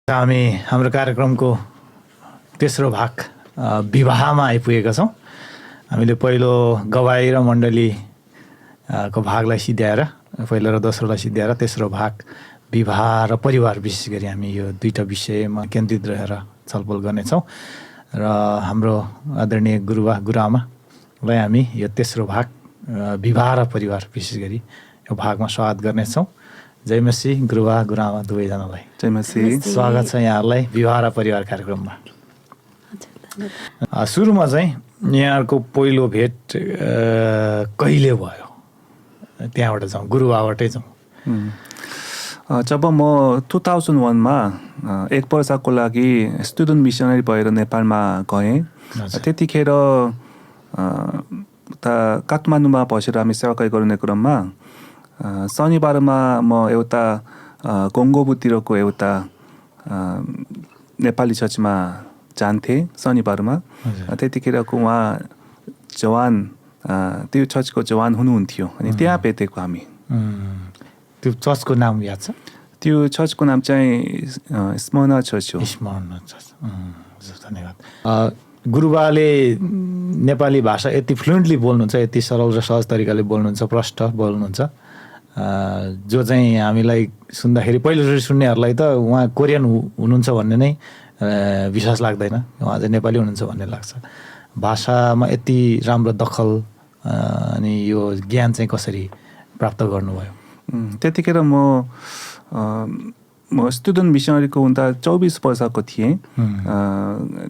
हामी हाम्रो कार्यक्रमको तेस्रो भाग विवाहमा आइपुगेका छौँ। हामीले पहिलो गवाई र मण्डली को भागलाई सिद्ध्याएर पहिलो र दोस्रोलाई सिद्ध्याएर तेस्रो भाग विवाह र परिवार विशेष गरी हामी यो दुईटा विषयमा केन्द्रित रहेर छलफल गर्नेछौँ र हाम्रो आदरणीय गुरुबा गुरुआमालाई हामी यो तेस्रो भाग विवाह र परिवार विशेष गरी यो भागमा स्वागत गर्नेछौँ। जय मसी गुरुबा गुरुआमा दुवैजनालाई जय मसी। स्वागत छ यहाँहरूलाई विवाह र परिवार कार्यक्रममा। सुरुमा चाहिँ यहाँहरूको पहिलो भेट कहिले भयो त्यहाँबाट जाउँ, गुरुबाबाटै जाउँ। जब म 2001मा एक वर्षको लागि स्टुडेन्ट मिसनरी भएर नेपालमा गएँ, त्यतिखेर काठमाडौँमा बसेर हामी सेवाकाई गर्ने क्रममा शनिबारमा म एउटा गोङ्गोबुतिरको एउटा नेपाली चर्चमा जान्थेँ शनिबारमा। त्यतिखेरको उहाँ जवान त्यो चर्चको जवान हुनुहुन्थ्यो अनि त्यहाँ भेटेको हामी। त्यो चर्चको नाम याद छ? त्यो चर्चको नाम चाहिँ स्मरणा चर्च हो। स्मरणा चर्च, धन्यवाद। गुरुबाले नेपाली भाषा यति फ्लुएन्टली बोल्नुहुन्छ, यति सरल र सहज तरिकाले बोल्नुहुन्छ, प्रष्ट बोल्नुहुन्छ, जो चाहिँ हामीलाई सुन्दाखेरि पहिलोचोटि सुन्नेहरूलाई त उहाँ कोरियन हुनुहुन्छ भन्ने नै विश्वास लाग्दैन, उहाँ चाहिँ नेपाली हुनुहुन्छ भन्ने लाग्छ। भाषामा यति राम्रो दखल अनि यो ज्ञान चाहिँ कसरी प्राप्त गर्नुभयो? त्यतिखेर म स्टुडेन्ट मिसनरीको हुँदा 24 वर्षको थिएँ।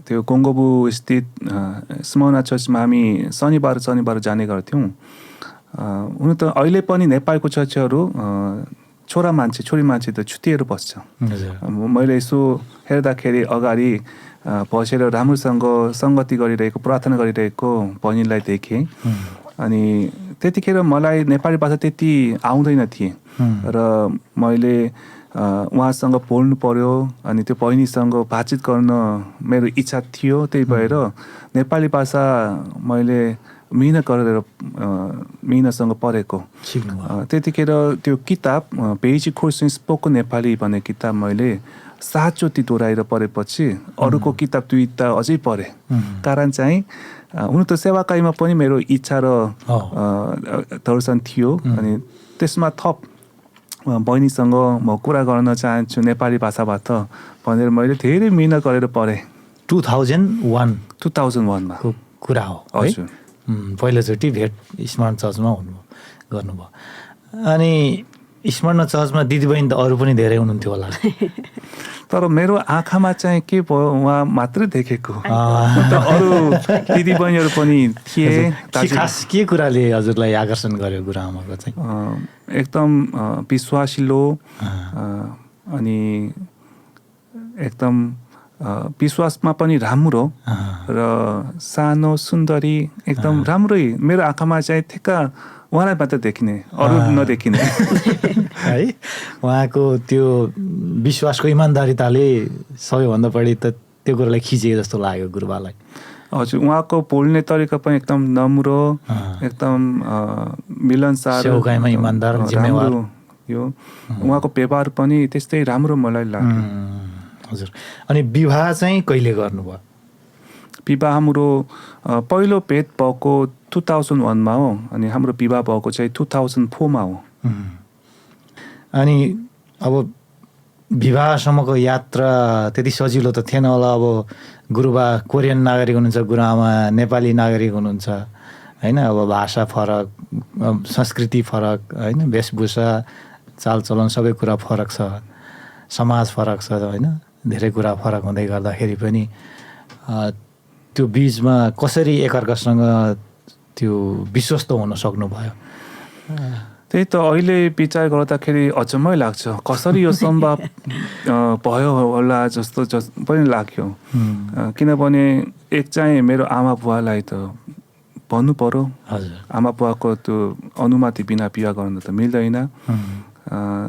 त्यो कोङ्गोबु स्थित स्मरणा चर्चमा हामी शनिबार जाने गर्थ्यौँ। हुन त अहिले पनि नेपालको चर्चहरू छोरी मान्छे त छुट्टिएर बस्छ। मैले यसो हेर्दाखेरि अगाडि बसेर राम्रोसँग सङ्गति गरिरहेको, प्रार्थना गरिरहेको बहिनीलाई देखेँ। अनि त्यतिखेर मलाई नेपाली भाषा त्यति आउँदैन थिएँ र मैले उहाँसँग बोल्नु पर्यो अनि त्यो बहिनीसँग बातचित गर्न मेरो इच्छा थियो। त्यही भएर नेपाली भाषा मैले मिहिनेतसँग पढेको। त्यतिखेर त्यो किताब पेजी खोर्सिङ स्पोकन नेपाली भन्ने किताब मैले 7 चोटि दोहोऱ्याएर पढेपछि अरूको किताब 2 अझै पढेँ। कारण चाहिँ हुन त सेवाकाईमा पनि मेरो इच्छा र दर्शन थियो अनि त्यसमा थप बहिनीसँग म कुरा गर्न चाहन्छु नेपाली भाषाबाट भनेर मैले धेरै मिहिनेत गरेर पढेँ। 2001 मा कुरा हो। हजुर, पहिलोचोटि भेट स्मरण चर्चमा गर्नुभयो। अनि स्मरण चर्चमा दिदीबहिनी त अरू पनि धेरै हुनुहुन्थ्यो होला? तर मेरो आँखामा चाहिँ के भयो, उहाँ मात्रै देखेको, अरू दिदीबहिनीहरू पनि थिए। खास के कुराले हजुरलाई आकर्षण गर्यो गुरुआमाको चाहिँ? एकदम विश्वासिलो अनि एकदम विश्वासमा पनि राम्रो र सानो सुन्दरी, एकदम राम्रै। मेरो आँखामा चाहिँ ठिक्क उहाँलाई मात्र देखिने, अरू नदेखिने है। उहाँको त्यो विश्वासको इमान्दारिताले सबैभन्दा बढी त त्यो कुरालाई खिचे जस्तो लाग्यो गुरुबालाई। हजुर, उहाँको बोल्ने तरिका पनि एकदम नम्र, एकदम मिलनसार, सेवाकाईमा इमान्दार, जिम्मेवार यो। उहाँको व्यवहार पनि त्यस्तै राम्रो मलाई लाग्यो। हजुर, अनि विवाह चाहिँ कहिले गर्नुभयो? विवाह हाम्रो पहिलो भेट भएको 2001मा हो अनि हाम्रो विवाह भएको चाहिँ 2004मा हो। अनि अब विवाहसम्मको यात्रा त्यति सजिलो त थिएन होला। अब गुरुबा कोरियन नागरिक हुनुहुन्छ, गुरुआमा नेपाली नागरिक हुनुहुन्छ होइन। अब भाषा फरक, संस्कृति फरक होइन, वेशभूषा, चालचलन सबै कुरा फरक छ, समाज फरक छ होइन, धेरै कुरा फरक हुँदै गर्दाखेरि पनि त्यो बिचमा कसरी एकअर्कासँग त्यो विश्वस्त हुन सक्नुभयो? त्यही त अहिले विचार गर्दाखेरि अचम्मै लाग्छ, कसरी यो सम्भव भयो होला जस्तो पनि लाग्यो। किनभने एक चाहिँ मेरो आमा बुवालाई त भन्नु पर्यो। हजुर, आमा बुवाको त्यो अनुमति बिना बिहा गर्न त मिल्दैन।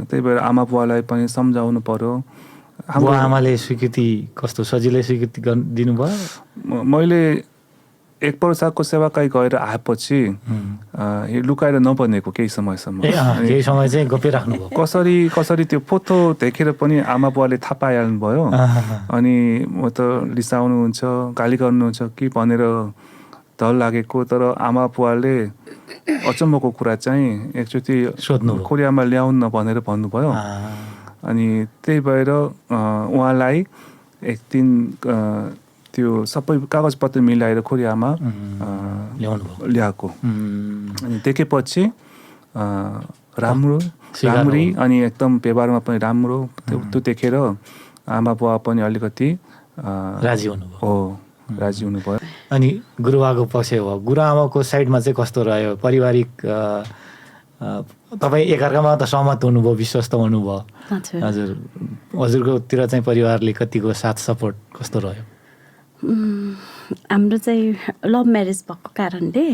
त्यही भएर आमा बुवालाई पनि सम्झाउनु पर्यो। हाम्रो आमाले स्वीकृति कस्तो सजिलै स्वीकृति दिनुभयो? मैले एक वर्षको सेवाकाई गएर आएपछि यो लुकाएर नबनेको केही समयसम्म केही समय चाहिँ गपिराख्नु भयो कसरी त्यो फोटो देखेर पनि आमा बुवाले थाहा पाइहाल्नु भयो अनि म त रिसाउनुहुन्छ गाली गर्नुहुन्छ कि भनेर डर लागेको तर आमा बुवाले अचम्मको कुरा चाहिँ एकचोटि सोध्नु कोरियामा ल्याउन भनेर भन्नुभयो अनि त्यही भएर उहाँलाई एक दिन त्यो सबै कागजपत्र मिलाएर कोरियामा ल्याएको अनि देखेपछि राम्री अनि एकदम व्यवहारमा पनि राम्रो त्यो देखेर आमा बुवा पनि अलिकति राजी हुनुभयो अनि गुरुआमाको पक्ष भयो गुरुआमाको साइडमा चाहिँ कस्तो रह्यो पारिवारिक तपाईँ एकअर्कामा त सहमत हुनुभयो विश्वस्त हुनुभयो हजुरकोतिर चाहिँ परिवारले कतिको साथ सपोर्ट कस्तो रह्यो हाम्रो चाहिँ लभ म्यारेज भएको कारणले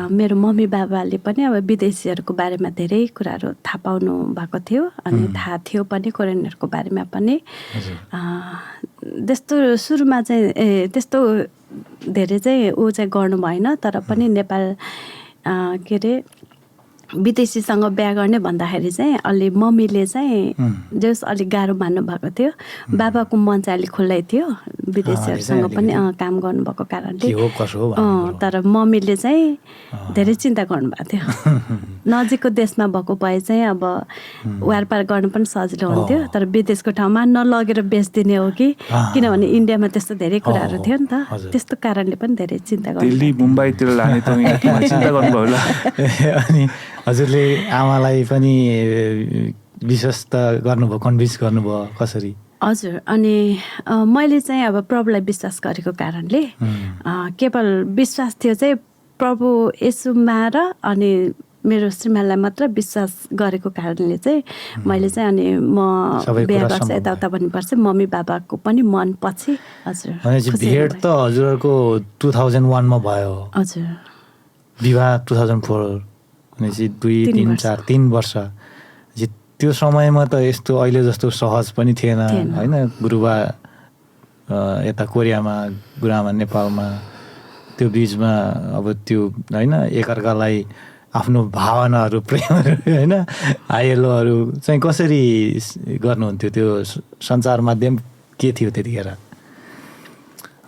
मेरो मम्मी बाबाले पनि अब विदेशीहरूको बारेमा धेरै कुराहरू थाहा पाउनु भएको थियो अनि थाहा थियो पनि कोरियनहरूको बारेमा पनि त्यस्तो सुरुमा चाहिँ त्यस्तो धेरै चाहिँ ऊ चाहिँ गर्नु भएन तर पनि नेपाल के अरे विदेशीसँग बिहा गर्ने भन्दाखेरि चाहिँ अलि मम्मीले चाहिँ जस अलिक गाह्रो मान्नु भएको थियो बाबाको मन चाहिँ अलिक खुल्लै थियो विदेशीहरूसँग पनि काम गर्नुभएको कारणले तर मम्मीले चाहिँ धेरै चिन्ता गर्नुभएको थियो नजिकको देशमा भएको भए चाहिँ अब वारपार गर्न पनि सजिलो हुन्थ्यो तर विदेशको ठाउँमा नलगेर बेचिदिने हो कि किनभने इन्डियामा त्यस्तो धेरै कुराहरू थियो नि त त्यस्तो कारणले पनि धेरै चिन्ता गर्नु दिल्ली मुम्बईतिर लाने त चिन्ता गर्नुभयो होला अनि हजुरले आमालाई पनि विश्वस्त गर्नुभयो कन्भिन्स गर्नुभयो कसरी हजुर अनि मैले चाहिँ अब प्रभुलाई विश्वास गरेको कारणले केवल विश्वास थियो चाहिँ प्रभु येशूमा र अनि मेरो श्रीमानलाई मात्र विश्वास गरेको कारणले चाहिँ मैले चाहिँ अनि म बिहा गर्छ यताउता भन्नुपर्छ मम्मी बाबाको पनि मन पछि हजुर भेट त हजुरहरूको 2001 मा भयो हजुर विवाह 2004 भनेपछि 2, 3, 4 3 वर्ष त्यो समयमा त यस्तो अहिले जस्तो सहज पनि थिएन होइन गुरुबा यता कोरियामा गुरुआमा नेपालमा त्यो बिचमा अब त्यो होइन एकअर्कालाई आफ्नो भावनाहरू प्रेमहरू होइन आइएलओहरू चाहिँ कसरी गर्नुहुन्थ्यो त्यो सञ्चार माध्यम के थियो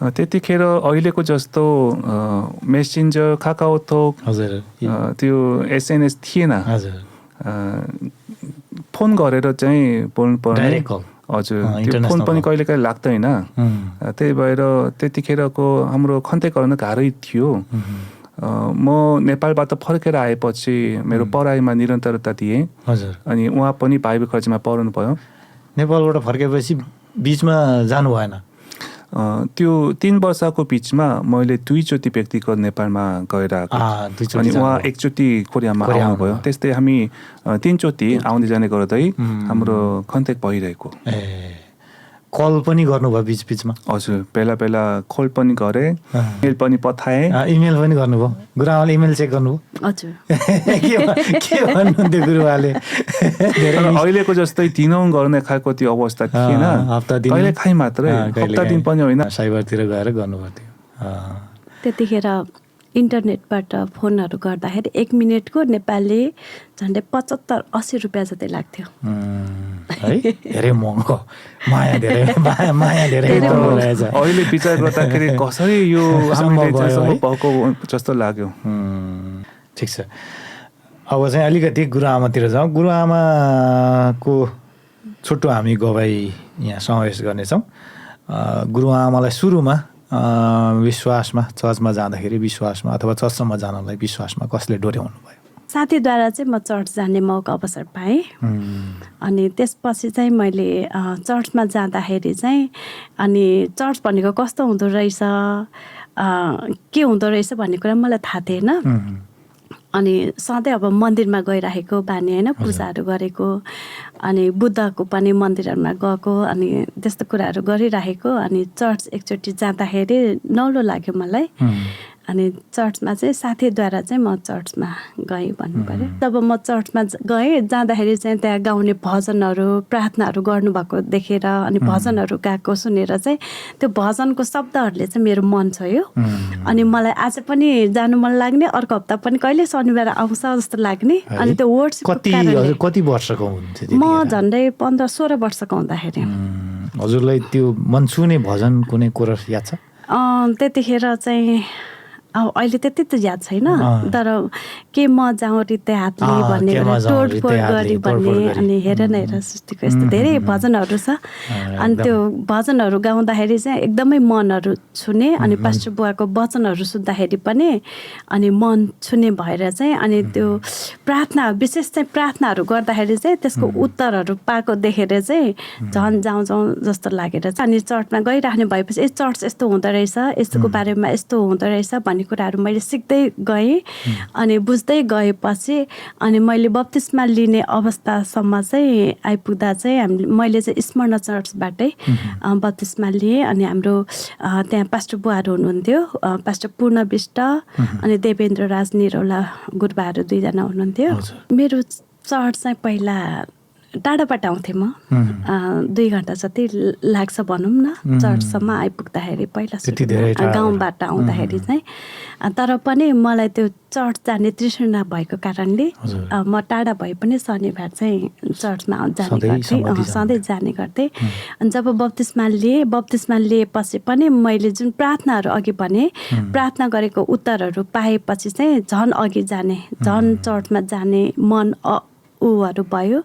त्यतिखेर अहिलेको जस्तो मेसेन्जर काकाओटोक हजुर त्यो एसएनएस थिएन हजुर फोन गरेर चाहिँ बोल्नु पर्ने हजुर त्यो फोन पनि कहिलेकाहीँ लाग्दैन त्यही भएर त्यतिखेरको हाम्रो खन्ते गर्न गाह्रै थियो म नेपालबाट फर्केर आएपछि मेरो पढाइमा निरन्तरता दिएँ हजुर अनि उहाँ पनि बाइबल कलेजमा पढ्नु भयो नेपालबाट फर्केपछि बिचमा जानु भएन त्यो 3 वर्षको बिचमा मैले 2 चोटि व्यक्तिगत नेपालमा गएर आएको अनि उहाँ एकचोटि कोरियामा आउनुभयो त्यस्तै हामी 3 चोटि आउँदै जाने गर्दै हाम्रो कन्ट्याक्ट भइरहेको कल पनि गर्नुभयो बिचमा हजुर बेला बेला कल पनि गरेँ इमेल पनि पठाएँ इमेल पनि गर्नुभयो गुरुआमाले इमेल चेक गर्नुभयो हजुर के भन्नुहुन्थ्यो गुरुआले अहिलेको जस्तै दिनौँ गर्ने खालको त्यो अवस्था थिएन कहिलेकाहीँ मात्रै हप्ता दिन पनि होइन साइबरतिर गएर गर्नुपर्थ्यो त्यतिखेर इन्टरनेटबाट फोनहरू गर्दाखेरि 1 मिनेटको नेपाली झन्डै 75-80 रुपियाँ जति लाग्थ्यो है धेरै महँगो माया धेरै अहिले विचार गर्दाखेरि कसरी यो भएको जस्तो लाग्यो ठिक छ अब चाहिँ अलिकति गुरुआमातिर जाउँ गुरुआमाको छोटो हामी गवाई यहाँ समावेश गर्नेछौँ गुरुआमालाई सुरुमा विश्वासमा चर्चमा जाँदाखेरि विश्वासमा अथवा चर्चसम्म जानलाई विश्वासमा कसले डोर्याउनु भयो साथीद्वारा चाहिँ म चर्च जाने मौका अवसर पाएँ अनि त्यसपछि चाहिँ मैले चर्चमा जाँदाखेरि चाहिँ अनि चर्च भनेको कस्तो हुँदो रहेछ के हुँदो रहेछ भन्ने कुरा मलाई थाहा थिएन अनि सधैँ अब मन्दिरमा गइरहेको बानी होइन पूजाहरू गरेको अनि बुद्धको पनि मन्दिरहरूमा गएको अनि त्यस्तो कुराहरू गरिरहेको अनि चर्च एकचोटि जाँदाखेरि नौलो लाग्यो मलाई अनि चर्चमा चाहिँ साथीद्वारा चाहिँ म चर्चमा गएँ भन्नु पऱ्यो। तब म चर्चमा गएँ, जाँदाखेरि चाहिँ त्यहाँ गाउने भजनहरू प्रार्थनाहरू गर्नुभएको देखेर अनि भजनहरू गाएको सुनेर चाहिँ त्यो भजनको शब्दहरूले चाहिँ मेरो मन छोयो। अनि मलाई आज पनि जानु मन लाग्ने, अर्को हप्ता पनि कहिले शनिबार आउँछ जस्तो लाग्ने। अनि त्यो वर्ड्स कति वर्षको हुन्थ्यो म झन्डै 15-16 वर्षको हुँदाखेरि। हजुरलाई त्यो मन छुने भजन कुनै कोरस याद छ? त्यतिखेर चाहिँ अब अहिले त्यति त याद छैन, तर के म जाउँ रित्ते हातले भन्ने, तोडफोड गरी भन्ने, अनि हेर न हेर सृष्टिको यस्तो धेरै भजनहरू छ। अनि त्यो भजनहरू गाउँदाखेरि चाहिँ एकदमै मनहरू छुने, अनि पास्टर बुवाको वचनहरू सुन्दाखेरि पनि अनि मन छुने भएर चाहिँ अनि त्यो प्रार्थना विशेष चाहिँ प्रार्थनाहरू गर्दाखेरि चाहिँ त्यसको उत्तरहरू पाएको देखेर चाहिँ झन् जाउँ जस्तो लागेर चाहिँ अनि चर्चमा गइराख्ने भएपछि चर्च यस्तो हुँदो रहेछ, यस्तोको बारेमा यस्तो हुँदो रहेछ भन्ने कुराहरू मैले सिक्दै गएँ। अनि बुझ्दै गएपछि अनि मैले बप्तिस्मा लिने अवस्थासम्म चाहिँ आइपुग्दा चाहिँ मैले चाहिँ स्मरण चर्चबाटै बप्तिस्मा लिएँ। अनि हाम्रो त्यहाँ पास्टर बुवाहरू हुनुहुन्थ्यो, पास्टर पूर्ण विष्ट अनि देवेन्द्र राज निरौला गुरुबाहरू 2 जना हुनुहुन्थ्यो। मेरो चर्च चाहिँ पहिला टाढाबाट आउँथेँ म, 2 घन्टा जति लाग्छ भनौँ न चर्चसम्म आइपुग्दाखेरि। पहिला गाउँबाट आउँदाखेरि चाहिँ तर पनि मलाई त्यो चर्च जाने तृष्णा भएको कारणले म टाढा भए पनि शनिबार चाहिँ चर्चमा जाने गर्थेँ, सधैँ जाने गर्थेँ। अनि जब बप्तिस्मा लिएपछि पनि मैले जुन प्रार्थनाहरू अघि भने प्रार्थना गरेको उत्तरहरू पाएपछि चाहिँ झन् अघि जाने, झन् चर्चमा जाने मन ऊहरू भयो।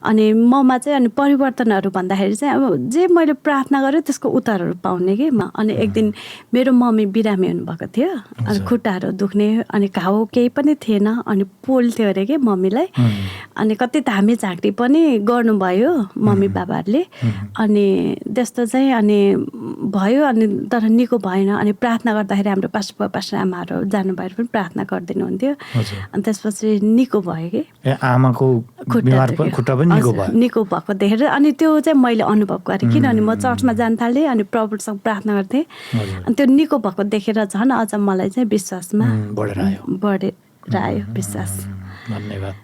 अनि ममा चाहिँ अनि परिवर्तनहरू भन्दाखेरि चाहिँ अब जे मैले प्रार्थना गरेँ त्यसको उत्तरहरू पाउने कि म। अनि एक दिन मेरो मम्मी बिरामी हुनुभएको थियो, अनि खुट्टाहरू दुख्ने, अनि घाउ केही पनि थिएन, अनि पोल्थ्यो अरे कि मम्मीलाई। अनि कति धामी झाँक्री पनि गर्नुभयो मम्मी बाबाहरूले। अनि त्यस्तो चाहिँ अनि भयो, अनि तर निको भएन। अनि प्रार्थना गर्दाखेरि हाम्रो पास्टर आमाहरू जानुभएर पनि प्रार्थना गरिदिनुहुन्थ्यो। अनि त्यसपछि निको भयो कि आमाको खुट्टा पनि निको भएको देखेर अनि त्यो चाहिँ मैले अनुभव गरेँ। किनभने म चर्चमा जान थालेँ अनि प्रभुसँग प्रार्थना गर्थेँ, अनि त्यो निको भएको देखेर झन् अझ मलाई चाहिँ विश्वासमा बढेर आयो विश्वास। धन्यवाद।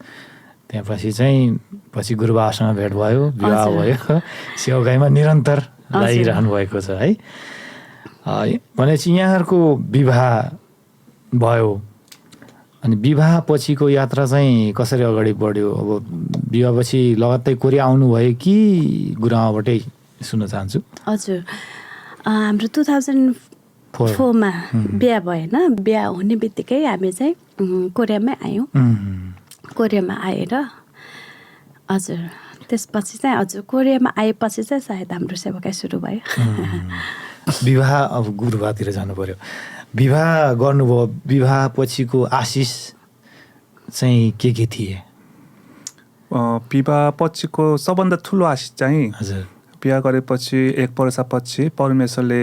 त्यहाँपछि चाहिँ पछि गुरुबासँग भेट भयो, विवाह भयो, सेवाकाईमा निरन्तर लागिरहनु भएको छ है। भनेपछि यहाँहरूको विवाह भयो, अनि विवाह पछिको यात्रा चाहिँ कसरी अगाडि बढ्यो? अब विवाहपछि लगत्तै कोरिया आउनुभयो कि गुरुआमाबाटै सुन्न चाहन्छु। हजुर, हाम्रो 2004मा बिहा भएन। बिहा हुने बित्तिकै हामी चाहिँ कोरियामै आयौँ। कोरियामा आएर हजुर त्यसपछि चाहिँ हजुर कोरियामा आएपछि चाहिँ सायद हाम्रो सेवाकाई सुरु भयो। विवाह अब गुरुबातिर जानु पर्यो। विवाह गर्नुभयो, विवाह पछिको आशिष चाहिँ के थिए? विवाह पछिको सबभन्दा ठुलो आशिष चाहिँ हजुर बिहा गरेपछि 1 वर्षपछि परमेश्वरले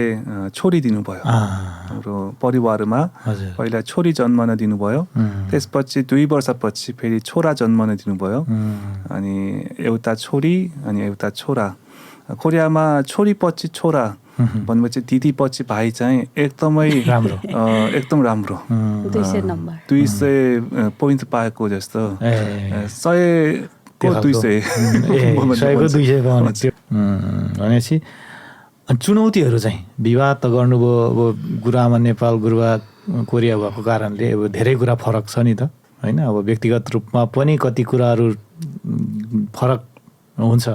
छोरी दिनुभयो हाम्रो परिवारमा। पहिला छोरी जन्मन दिनुभयो, त्यसपछि 2 वर्षपछि फेरि छोरा जन्मन दिनुभयो। अनि एउटा छोरी अनि एउटा छोरा। कोरियामा छोरी पछि छोरा भनेपछि दिदी पछि भाइ चाहिँ एकदमै राम्रो, एकदम राम्रो। 200 नम्बर 200 पोइन्ट पाएको जस्तो 100को 200 भनेपछि चुनौतीहरू चाहिँ विवाह त गर्नुभयो, अब गुरुआमा नेपाल गुरुबा कोरिया भएको कारणले अब धेरै कुरा फरक छ नि त होइन? अब व्यक्तिगत रूपमा पनि कति कुराहरू फरक हुन्छ,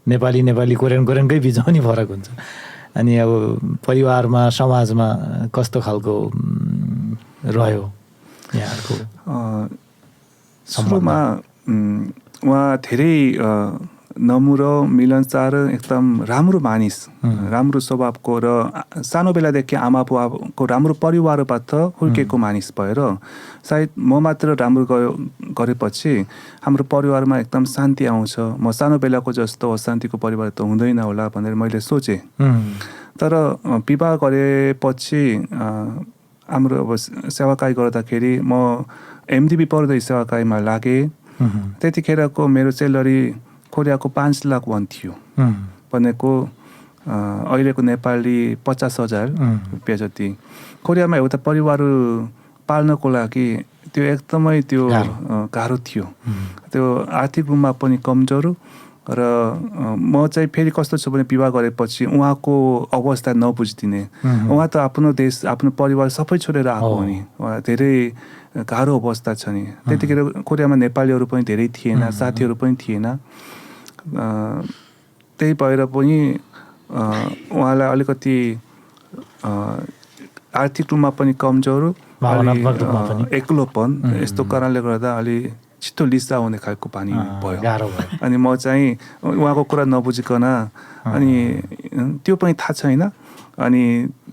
नेपाली कोरियनकै बिचमा पनि फरक हुन्छ। अनि अब परिवारमा समाजमा कस्तो खालको रह्यो यहाँहरूको? सुरुमा उहाँ धेरै नम्र, मिलनसार, एकदम राम्रो मानिस, राम्रो स्वभावको र सानो बेलादेखि आमा बुवाको राम्रो परिवारबाट हुर्केको मानिस भएर सायद म मात्र राम्रो गरेपछि हाम्रो परिवारमा एकदम शान्ति आउँछ। म सानो बेलाको जस्तो अशान्तिको परिवार त हुँदैन होला भनेर मैले सोचेँ। तर विवाह गरेपछि हाम्रो अब सेवाकाई गर्दाखेरि म एमडिबी पढ्दै सेवाकाईमा लागेँ। त्यतिखेरको मेरो सेलरी कोरियाको 5 लाख वन थियो। भनेको अहिलेको नेपाली 50,000 रुपियाँ जति। कोरियामा एउटा परिवार पाल्नको लागि त्यो एकदमै त्यो गाह्रो थियो। त्यो आर्थिक रूपमा पनि कमजोर र म चाहिँ फेरि कस्तो छु भने विवाह गरेपछि उहाँको अवस्था नबुझिदिने। उहाँ त आफ्नो देश आफ्नो परिवार सबै छोडेर आएको हो नि, उहाँ धेरै गाह्रो अवस्था छ नि। त्यतिखेर कोरियामा नेपालीहरू पनि धेरै थिएन, साथीहरू पनि थिएन। त्यही भएर पनि उहाँलाई अलिकति आर्थिक रूपमा पनि कमजोर, एक्लोपन, यस्तो कारणले गर्दा अलि छिटो लिसा हुने खालको बानी भयो। अनि म चाहिँ उहाँको कुरा नबुझिकन, अनि त्यो पनि थाहा छैन, अनि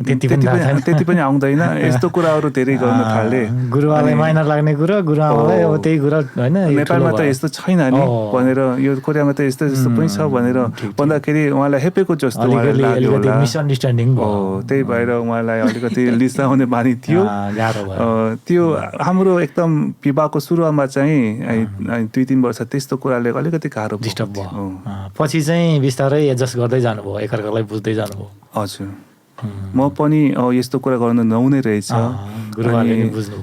त्यति पनि आउँदैन, यस्तो कुराहरू धेरै गर्न थाले। गुरुआमालाई माइनर लाग्ने कुरा, गुरुआमालाई अब त्यही कुरा होइन, नेपालमा त यस्तो छैन नि भनेर, यो कोरियामा त यस्तो यस्तो पनि छ भनेर भन्दाखेरि उहाँलाई हेपेको जस्तो लाग्यो होला। मिसअन्डरस्ट्यान्डिङ भयो। त्यही भएर उहाँलाई अलिकति लिसाउने बानी थियो। त्यो हाम्रो एकदम विवाहको सुरुमा चाहिँ 2-3 वर्ष त्यस्तो कुराले अलिकति गाह्रो डिस्टर्ब भयो। पछि चाहिँ बिस्तारै एडजस्ट गर्दै जानुभयो, एकअर्कालाई बुझ्दै जानुभयो। हजुर, म पनि यस्तो कुरा गर्नु नहुने रहेछ।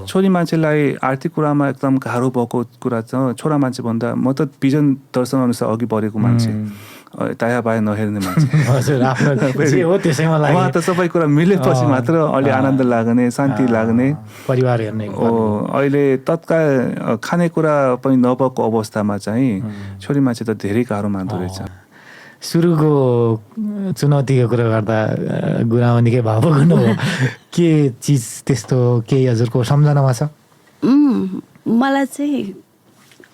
छोरी मान्छेलाई आर्थिक कुरामा एकदम गाह्रो भएको कुरा छ। छोरा मान्छे भन्दा म त भिजन दर्शन अनुसार अघि बढेको मान्छे, दायाँ बायाँ नहेर्ने मान्छे। उहाँ त सबै कुरा मिलेपछि मात्र अलि आनन्द लाग्ने, शान्ति लाग्ने, परिवार हेर्ने। अहिले तत्काल खानेकुरा पनि नभएको अवस्थामा चाहिँ छोरी मान्छे त धेरै गाह्रो मान्दो रहेछ। सुरुको चुनौतीको कुरा गर्दा गुरुआमा निकै भावुक हुनुभयो। के चिज त्यस्तो केही हजुरको सम्झनामा छ? मलाई चाहिँ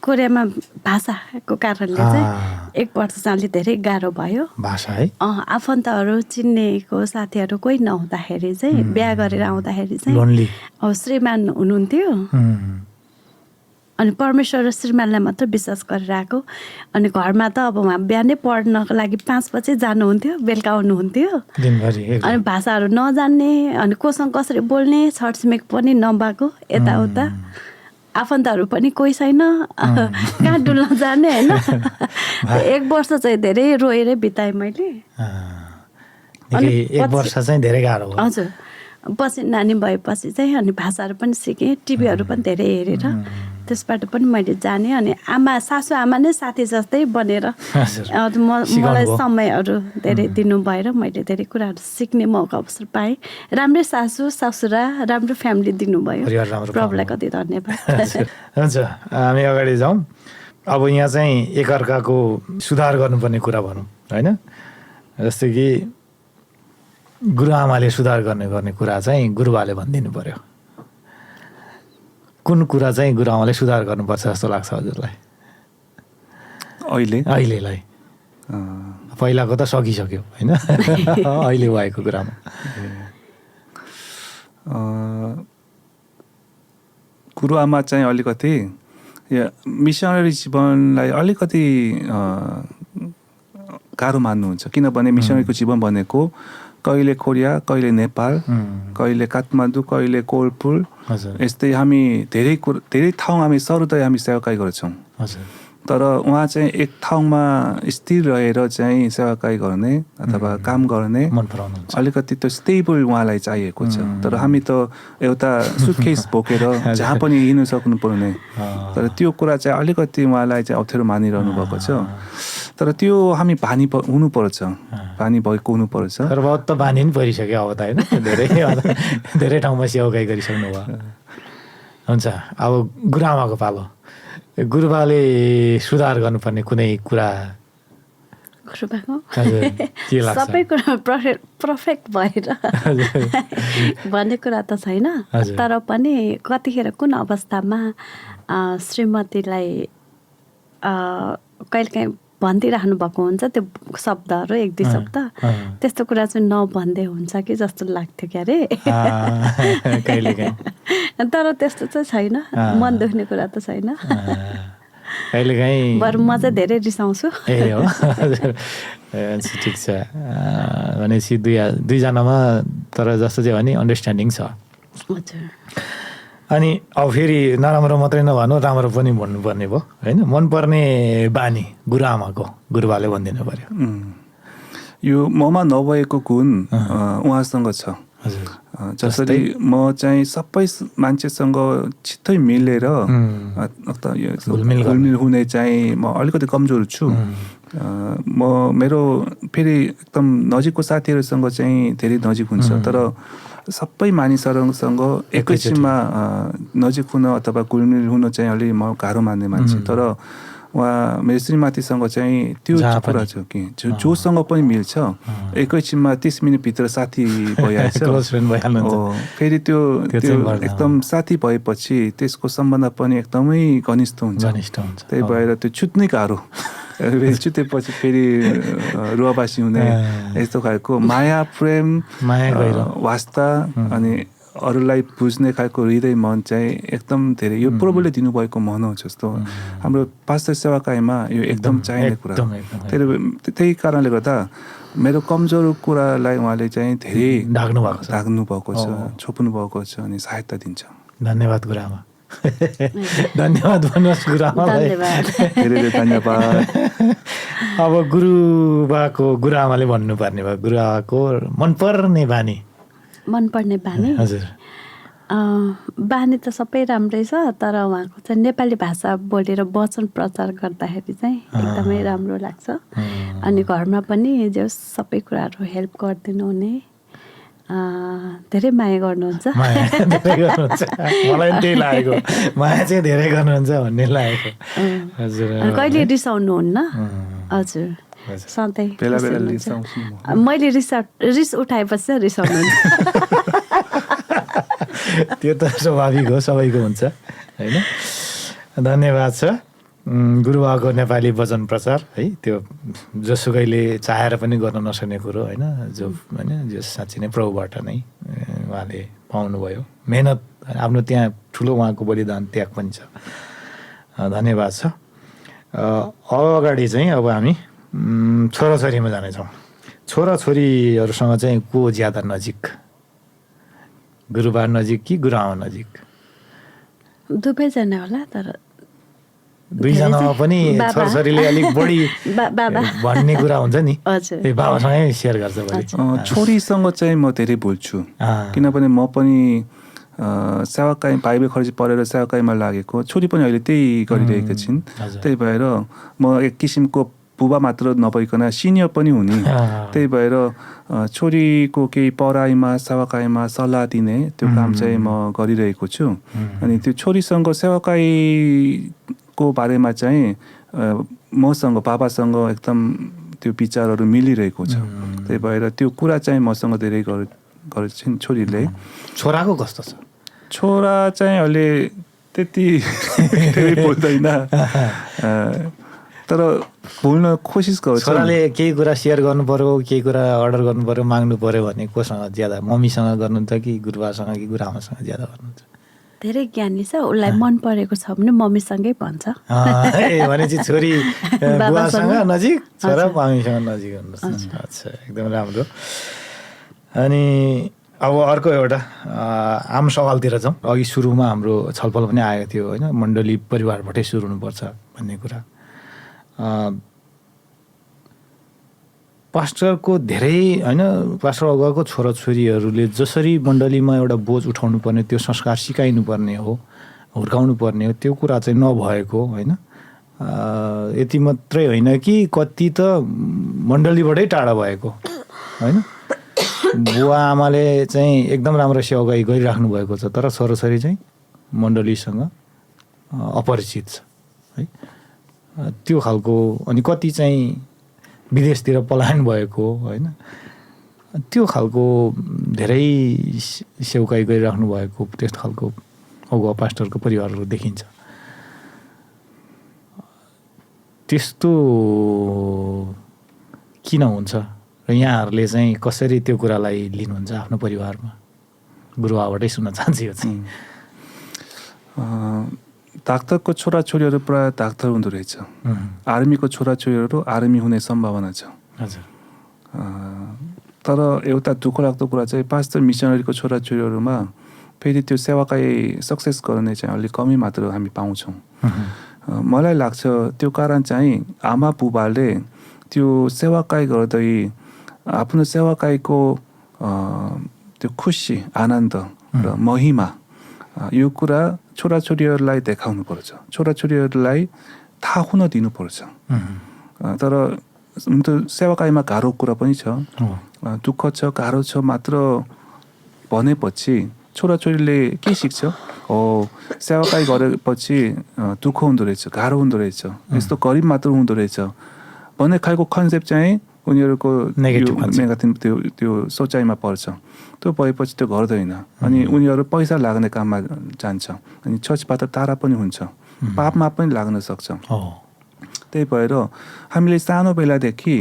कोरियामा भाषाको कारणले चाहिँ 1 वर्ष चाहिँ धेरै गाह्रो भयो। भाषा है? आफन्तहरू चिन्नेको साथीहरू कोही नहुँदाखेरि चाहिँ बिहा गरेर आउँदाखेरि चाहिँ श्रीमान हुनुहुन्थ्यो, अनि परमेश्वर र श्रीमानलाई मात्र विश्वास गरेर आएको। अनि घरमा त अब उहाँ बिहानै पढ्नको लागि 5 बजे जानुहुन्थ्यो, बेलुका आउनुहुन्थ्यो। अनि भाषाहरू नजान्ने, अनि कोसँग कसरी बोल्ने, छरछिमेक पनि नभएको, यताउता आफन्तहरू पनि कोही छैन, कहाँ डुल्न जाने होइन। 1 वर्ष चाहिँ धेरै रोएरै बिताएँ मैले। 1 वर्ष चाहिँ धेरै गाह्रो भयो। हजुर, पछि नानी भएपछि चाहिँ अनि भाषाहरू पनि सिकेँ, टिभीहरू पनि धेरै हेरेर त्यसबाट पनि मैले जाने। अनि सासु आमा नै साथी जस्तै बनेर मलाई समयहरू धेरै दिनु भएर मैले धेरै कुराहरू सिक्ने मौका अवसर पाएँ। राम्रै सासु ससुरा, राम्रो फ्यामिली दिनुभयो, प्रभुलाई कति धन्यवाद। हुन्छ, हामी अगाडि जाउँ। अब यहाँ चाहिँ एकअर्काको सुधार गर्नुपर्ने कुरा भनौँ होइन। जस्तै कि गुरुआमाले सुधार गर्ने कुरा चाहिँ गुरुबाले भनिदिनु पर्यो। कुन कुरा चाहिँ गुरुआमाले सुधार गर्नुपर्छ जस्तो लाग्छ हजुरलाई अहिलेलाई? पहिलाको त सकिसक्यो होइन, अहिले भएको कुरामा गुरुआमा चाहिँ अलिकति मिसनरी जीवनलाई अलिकति गाह्रो मान्नुहुन्छ। किनभने मिसनरीको जीवन भनेको कहिले कोरिया, कहिले नेपाल, कहिले काठमाडौँ, कहिले कोलपुर, यस्तै हामी धेरै ठाउँ हामी सर्वोदय हामी सेवाकाई गर्छौँ। तर उहाँ चाहिँ एक ठाउँमा स्थिर रहेर चाहिँ सेवाकाई गर्ने अथवा काम गर्ने अलिकति त्यो स्टेबल उहाँलाई चाहिएको छ। तर हामी त एउटा सुटकेस बोकेर जहाँ पनि हिँड्न सक्नुपर्ने, तर त्यो कुरा चाहिँ अलिकति उहाँलाई चाहिँ अप्ठ्यारो मानिरहनु भएको छ। तर त्यो हामी बानी हुनुपर्छ, बानी भएको हुनुपर्छ। तर बहुत त बानी पनि परिसक्यो अब त होइन, धेरै ठाउँमा सेवाकाई गरिसक्नु भयो। हुन्छ, अब गुरुआमाको पालो। गुरुबाले सुधार गर्नुपर्ने कुनै कुरा? गुरुबाको के लाग्छ? सबै कुरा पर्फेक्ट भएर भन्ने कुरा त छैन, तर पनि कतिखेर कुन अवस्थामा श्रीमतीलाई कहिलेकाहीँ भनिदिइराख्नु भएको हुन्छ त्यो शब्दहरू, 1-2 शब्द, त्यस्तो कुरा चाहिँ नभन्दै हुन्छ कि जस्तो लाग्थ्यो क्या अरे। तर त्यस्तो चाहिँ छैन, मन दुख्ने कुरा त छैन। कहिलेकाहीँ बरु म चाहिँ धेरै रिसाउँछु। ए हो, ठिक छ। भनेपछि दुईजनामा तर जस्तो चाहिँ भने अन्डरस्ट्यान्डिङ छ। हजुर। अनि अब फेरि नराम्रो मात्रै नभनु, राम्रो पनि भन्नुपर्ने भयो होइन। मनपर्ने बानी गुरुआमाको गुरुबाले भनिदिनु पर्यो। यो ममा नभएको गुण उहाँसँग छ। हजुर जसरी म चाहिँ सबै मान्छेसँग छिट्टै मिलेर घुलमिल हुने चाहिँ म अलिकति कमजोर छु। म मेरो फेरि एकदम नजिकको साथीहरूसँग चाहिँ धेरै नजिक हुन्छ, तर सबै मानिसहरूसँग एकैछिनमा नजिक हुन अथवा घुलमिल हुन चाहिँ अलि म गाह्रो मान्ने मान्छे। तर उहाँ मेरो श्रीमतीसँग चाहिँ त्यो कुरा छ कि जोसँग पनि मिल्छ, एकैछिनमा 30 मिनटभित्र साथी भइहाल्छ। फेरि त्यो एकदम साथी भएपछि त्यसको सम्बन्ध पनि एकदमै घनिष्ठ हुन्छ। त्यही भएर त्यो छुट्नै गाह्रो, छुटेपछि फेरि रुवाबासी हुने यस्तो खालको माया प्रेम वास्ता अनि अरूलाई बुझ्ने खालको हृदय मन चाहिँ एकदम धेरै यो प्रभुले दिनुभएको मन हो जस्तो हाम्रो पास्टर सेवाकाईमा यो एकदम चाहिने कुरा। त्यही कारणले गर्दा मेरो कमजोर कुरालाई उहाँले चाहिँ धेरै ढाक्नु भएको छ, छोप्नु भएको छ अनि सहायता दिन्छ। धन्यवाद गुरुआमा। धन्यवाद भन्नुहोस् गुरुआमालाई। धेरै धन्यवाद। अब गुरुआमाले भन्नुपर्ने भयो गुरुआमाको मनपर्ने बानी। हजुर बानी त सबै राम्रै छ, तर उहाँको चाहिँ नेपाली भाषा बोलेर वचन प्रचार गर्दाखेरि चाहिँ एकदमै राम्रो लाग्छ। अनि घरमा पनि जो सबै कुराहरू हेल्प गरिदिनु हुने, धेरै माया गर्नुहुन्छ। मलाई त्यही लागेको, माया चाहिँ धेरै गर्नुहुन्छ भन्ने लागेको। हजुर कहिले रिसाउनुहुन्न? हजुर सधैँ मैले रिस उठाएपछि रिसाउनुहुन्छ। त्यो त स्वाभाविक हो, सबैको हुन्छ होइन। धन्यवाद छ गुरुआको नेपाली वचन प्रचार है। त्यो जोसुकैले चाहेर पनि गर्न नसक्ने कुरो होइन, जो साँच्ची नै प्रभुबाट नै उहाँले पाउनुभयो। मेहनत आफ्नो त्यहाँ ठुलो उहाँको बलिदान त्याग पनि छ। धन्यवाद छ। अगाडि चाहिँ अब हामी छोराछोरीमा जानेछौँ। छोराछोरीहरूसँग चाहिँ को ज्यादा नजिक, गुरुबा नजिक कि गुरुआमा नजिक? दुवैजना होला, तर दुईजनामा पनि छोराछोरीले अलिक बढी भन्ने कुरा हुन्छ नि, बाबासँगै सेयर गर्छ। छोरीसँग चाहिँ म धेरै बोल्छु, किनभने म पनि सेवाकाई भाइबे खर्ची पढेर सेवाकाईमा लागेको, छोरी पनि अहिले त्यही गरिरहेको छिन्। त्यही भएर म एक किसिमको बुबा मात्र नभइकन सिनियर पनि हुने। त्यही भएर छोरीको केही पढाइमा सेवाकाईमा सल्लाह दिने त्यो काम चाहिँ म गरिरहेको छु। अनि त्यो छोरीसँग सेवाकाईको बारेमा चाहिँ मसँग बाबासँग एकदम त्यो विचारहरू मिलिरहेको छ। त्यही भएर त्यो कुरा चाहिँ मसँग धेरै गर्छिन् छोरीले। छोराको कस्तो छ? छोरा चाहिँ अहिले त्यति बोल्दैन, तर बोल्न कोसिस गर्छ। छोराले केही कुरा सेयर गर्नु पर्यो, केही कुरा अर्डर गर्नु पर्यो, माग्नु पर्यो भने कोसँग ज्यादा, मम्मीसँग गर्नुहुन्छ कि गुरुबासँग कि गुरुआमासँग ज्यादा गर्नुहुन्छ? धेरै ज्ञानी छ, उसलाई मन परेको छ भने मम्मीसँगै भन्छ। भनेपछि छोरी बुवासँग नजिक, छोरा मम्मीसँग नजिक हुनुहुन्छ। अच्छा, एकदम राम्रो। अनि अब अर्को एउटा आम सवालतिर जाउँ। अघि सुरुमा हाम्रो छलफल पनि आएको थियो होइन, मण्डली परिवारबाटै सुरु हुनुपर्छ भन्ने कुरा। पास्टरको धेरै होइन, पास्टर अगुवाको छोराछोरीहरूले जसरी मण्डलीमा एउटा बोझ उठाउनु पर्ने, त्यो संस्कार सिकाइनु पर्ने हो, हुर्काउनु पर्ने हो, त्यो कुरा चाहिँ नभएको होइन। यति मात्रै होइन कि कति त मण्डलीबाटै टाढा भएको होइन। बुवा आमाले चाहिँ एकदम राम्रो सेवाकाई गरिराख्नु भएको छ, तर छोराछोरी चाहिँ मण्डलीसँग अपरिचित छ है। त्यो खालको, अनि कति चाहिँ विदेशतिर पलायन भएको होइन, त्यो खालको धेरै सेवाकाई गरिराख्नु भएको त्यस्तो खालको अगुवा पास्टरको परिवारहरू देखिन्छ। त्यस्तो किन हुन्छ र यहाँहरूले चाहिँ कसरी त्यो कुरालाई लिनुहुन्छ आफ्नो परिवारमा? गुरुआबाटै सुन्न चाहन्छु यो चाहिँ। डाक्टरको छोराछोरीहरू प्रायः डाक्टर हुँदो रहेछ, आर्मीको छोराछोरीहरू आर्मी हुने सम्भावना छ। हजुर। तर एउटा दुःख लाग्दो कुरा चाहिँ पास्टर मिसनरीको छोराछोरीहरूमा फेरि त्यो सेवाकाई सक्सेस गर्ने चाहिँ अलिक कमै मात्र हामी पाउँछौँ। मलाई लाग्छ त्यो कारण चाहिँ आमा बुबाले त्यो सेवाकाई गर्दै आफ्नो सेवाकाईको त्यो खुसी आनन्द र महिमा यो कुरा छोराछोरीहरूलाई देखाउनु पर्छ, छोराछोरीहरूलाई थाहा हुन दिनुपर्छ। तर सेवाकाईमा गाह्रो कुरा पनि छ, दुःख छ, गाह्रो छ मात्र भनेपछि छोराछोरीले के सिक्छ? हो, सेवाकाई गरेपछि दुःख हुँदो रहेछ, गाह्रो हुँदो रहेछ, यस्तो गरिब मात्र हुँदो रहेछ भन्ने खालको कन्सेप्ट चाहिँ उनीहरूको नेगेटिभ त्यो सोचाइमा पर्छ। त्यो भएपछि त्यो गर्दैन अनि उनीहरू पैसा लाग्ने काममा जान्छ अनि छचबाट तारा पनि हुन्छ, पापमा पनि लाग्न सक्छ। त्यही भएर हामीले सानो बेलादेखि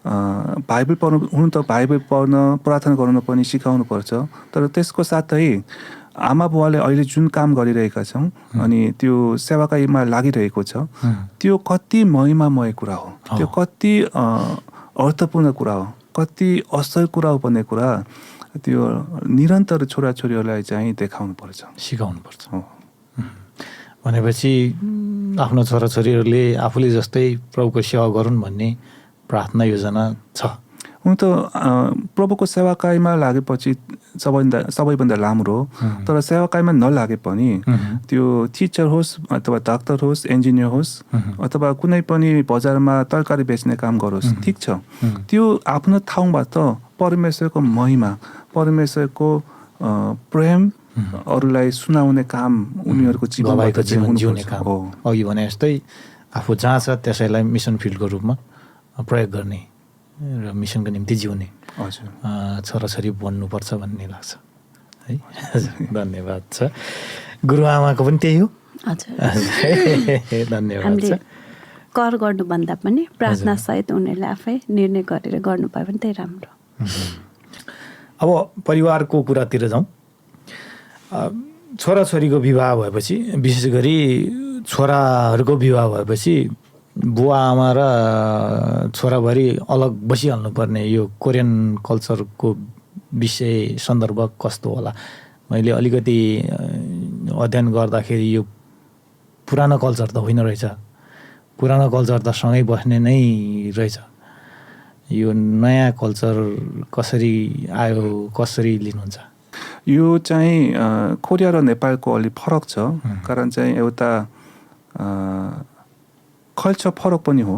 बाइबल पढ्नु, हुन त बाइबल पढ्न प्रार्थना गर्नु पनि सिकाउनु पर्छ, तर त्यसको साथै आमा बुवाले अहिले जुन काम गरिरहेका छौँ अनि त्यो सेवाकाईमा लागिरहेको छ त्यो कति महिमामय कुरा हो, त्यो कति अर्थपूर्ण कुरा हो, कति असल कुरा हो भन्ने कुरा त्यो निरन्तर छोराछोरीहरूलाई चाहिँ देखाउनु पर्छ, सिकाउनु पर्छ। भनेपछि आफ्नो छोराछोरीहरूले आफूले जस्तै प्रभुको सेवा गरून् भन्ने प्रार्थना योजना छ। हुन त प्रभुको सेवाकाईमा लागेपछि सबैभन्दा राम्रो हो, तर सेवाकाईमा नलागे पनि त्यो टिचर होस् अथवा डाक्टर होस्, इन्जिनियर होस् अथवा कुनै पनि बजारमा तरकारी बेच्ने काम गरोस्, ठिक छ। त्यो आफ्नो ठाउँबाट परमेश्वरको महिमा, परमेश्वरको प्रेम अरूलाई सुनाउने काम उनीहरूको जीवन जिउने काम हो। अघि भने जस्तै आफू जहाँ छ त्यसैलाई मिसन फिल्डको रूपमा प्रयोग गर्ने र मिसनको निम्ति जिउने छोराछोरी बन्नुपर्छ भन्ने लाग्छ है। धन्यवाद छ। गुरुआमाको पनि त्यही हो। धन्यवाद छ। कर गर्नुभन्दा पनि प्रार्थना सहित उनीहरूले आफै निर्णय गरेर गर्नुभयो भने त्यही राम्रो। अब परिवारको कुरातिर जाउँ। छोराछोरीको विवाह भएपछि, विशेष गरी छोराहरूको विवाह भएपछि बुवा आमा र छोराभरि अलग बसिहाल्नुपर्ने यो कोरियन कल्चरको विषय सन्दर्भ कस्तो होला? मैले अलिकति अध्ययन गर्दाखेरि यो पुरानो कल्चर त होइन रहेछ, पुरानो कल्चर त सँगै बस्ने नै रहेछ। यो नयाँ कल्चर कसरी आयो, कसरी लिनुहुन्छ? यो चाहिँ कोरिया र नेपालको अलि फरक छ, कारण चाहिँ एउटा कल्चर फरक पनि हो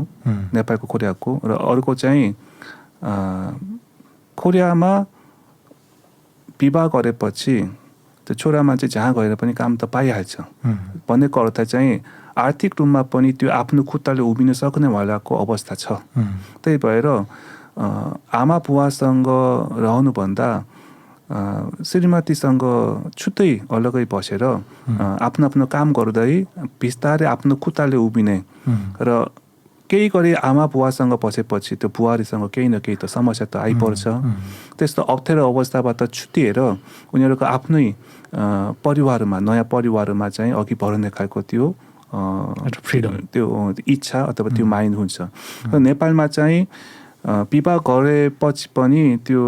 नेपालको कोरियाको, र अर्को चाहिँ कोरियामा विवाह गरेपछि त्यो छोरा मान्छे जहाँ गएर पनि काम त पाइहाल्छ भन्नेको अर्थ चाहिँ आर्थिक रूपमा पनि त्यो आफ्नो खुट्टाले उभिन सक्नेवालाको अवस्था छ। त्यही भएर आमा बुवासँग रहनुभन्दा श्रीमतीसँग छुट्टै अलगै बसेर आफ्नो आफ्नो काम गर्दै बिस्तारै आफ्नो खुट्टाले उभिने र केही गरी आमा बुवासँग बसेपछि त्यो बुहारीसँग केही न केही त समस्या त आइपर्छ। त्यस्तो अप्ठ्यारो अवस्थाबाट छुट्टिएर उनीहरूको आफ्नै परिवारमा, नयाँ परिवारमा चाहिँ अघि बढ्ने खालको त्यो फ्रिडम, त्यो इच्छा अथवा त्यो माइन्ड हुन्छ। र नेपालमा चाहिँ विवाह गरेपछि पनि त्यो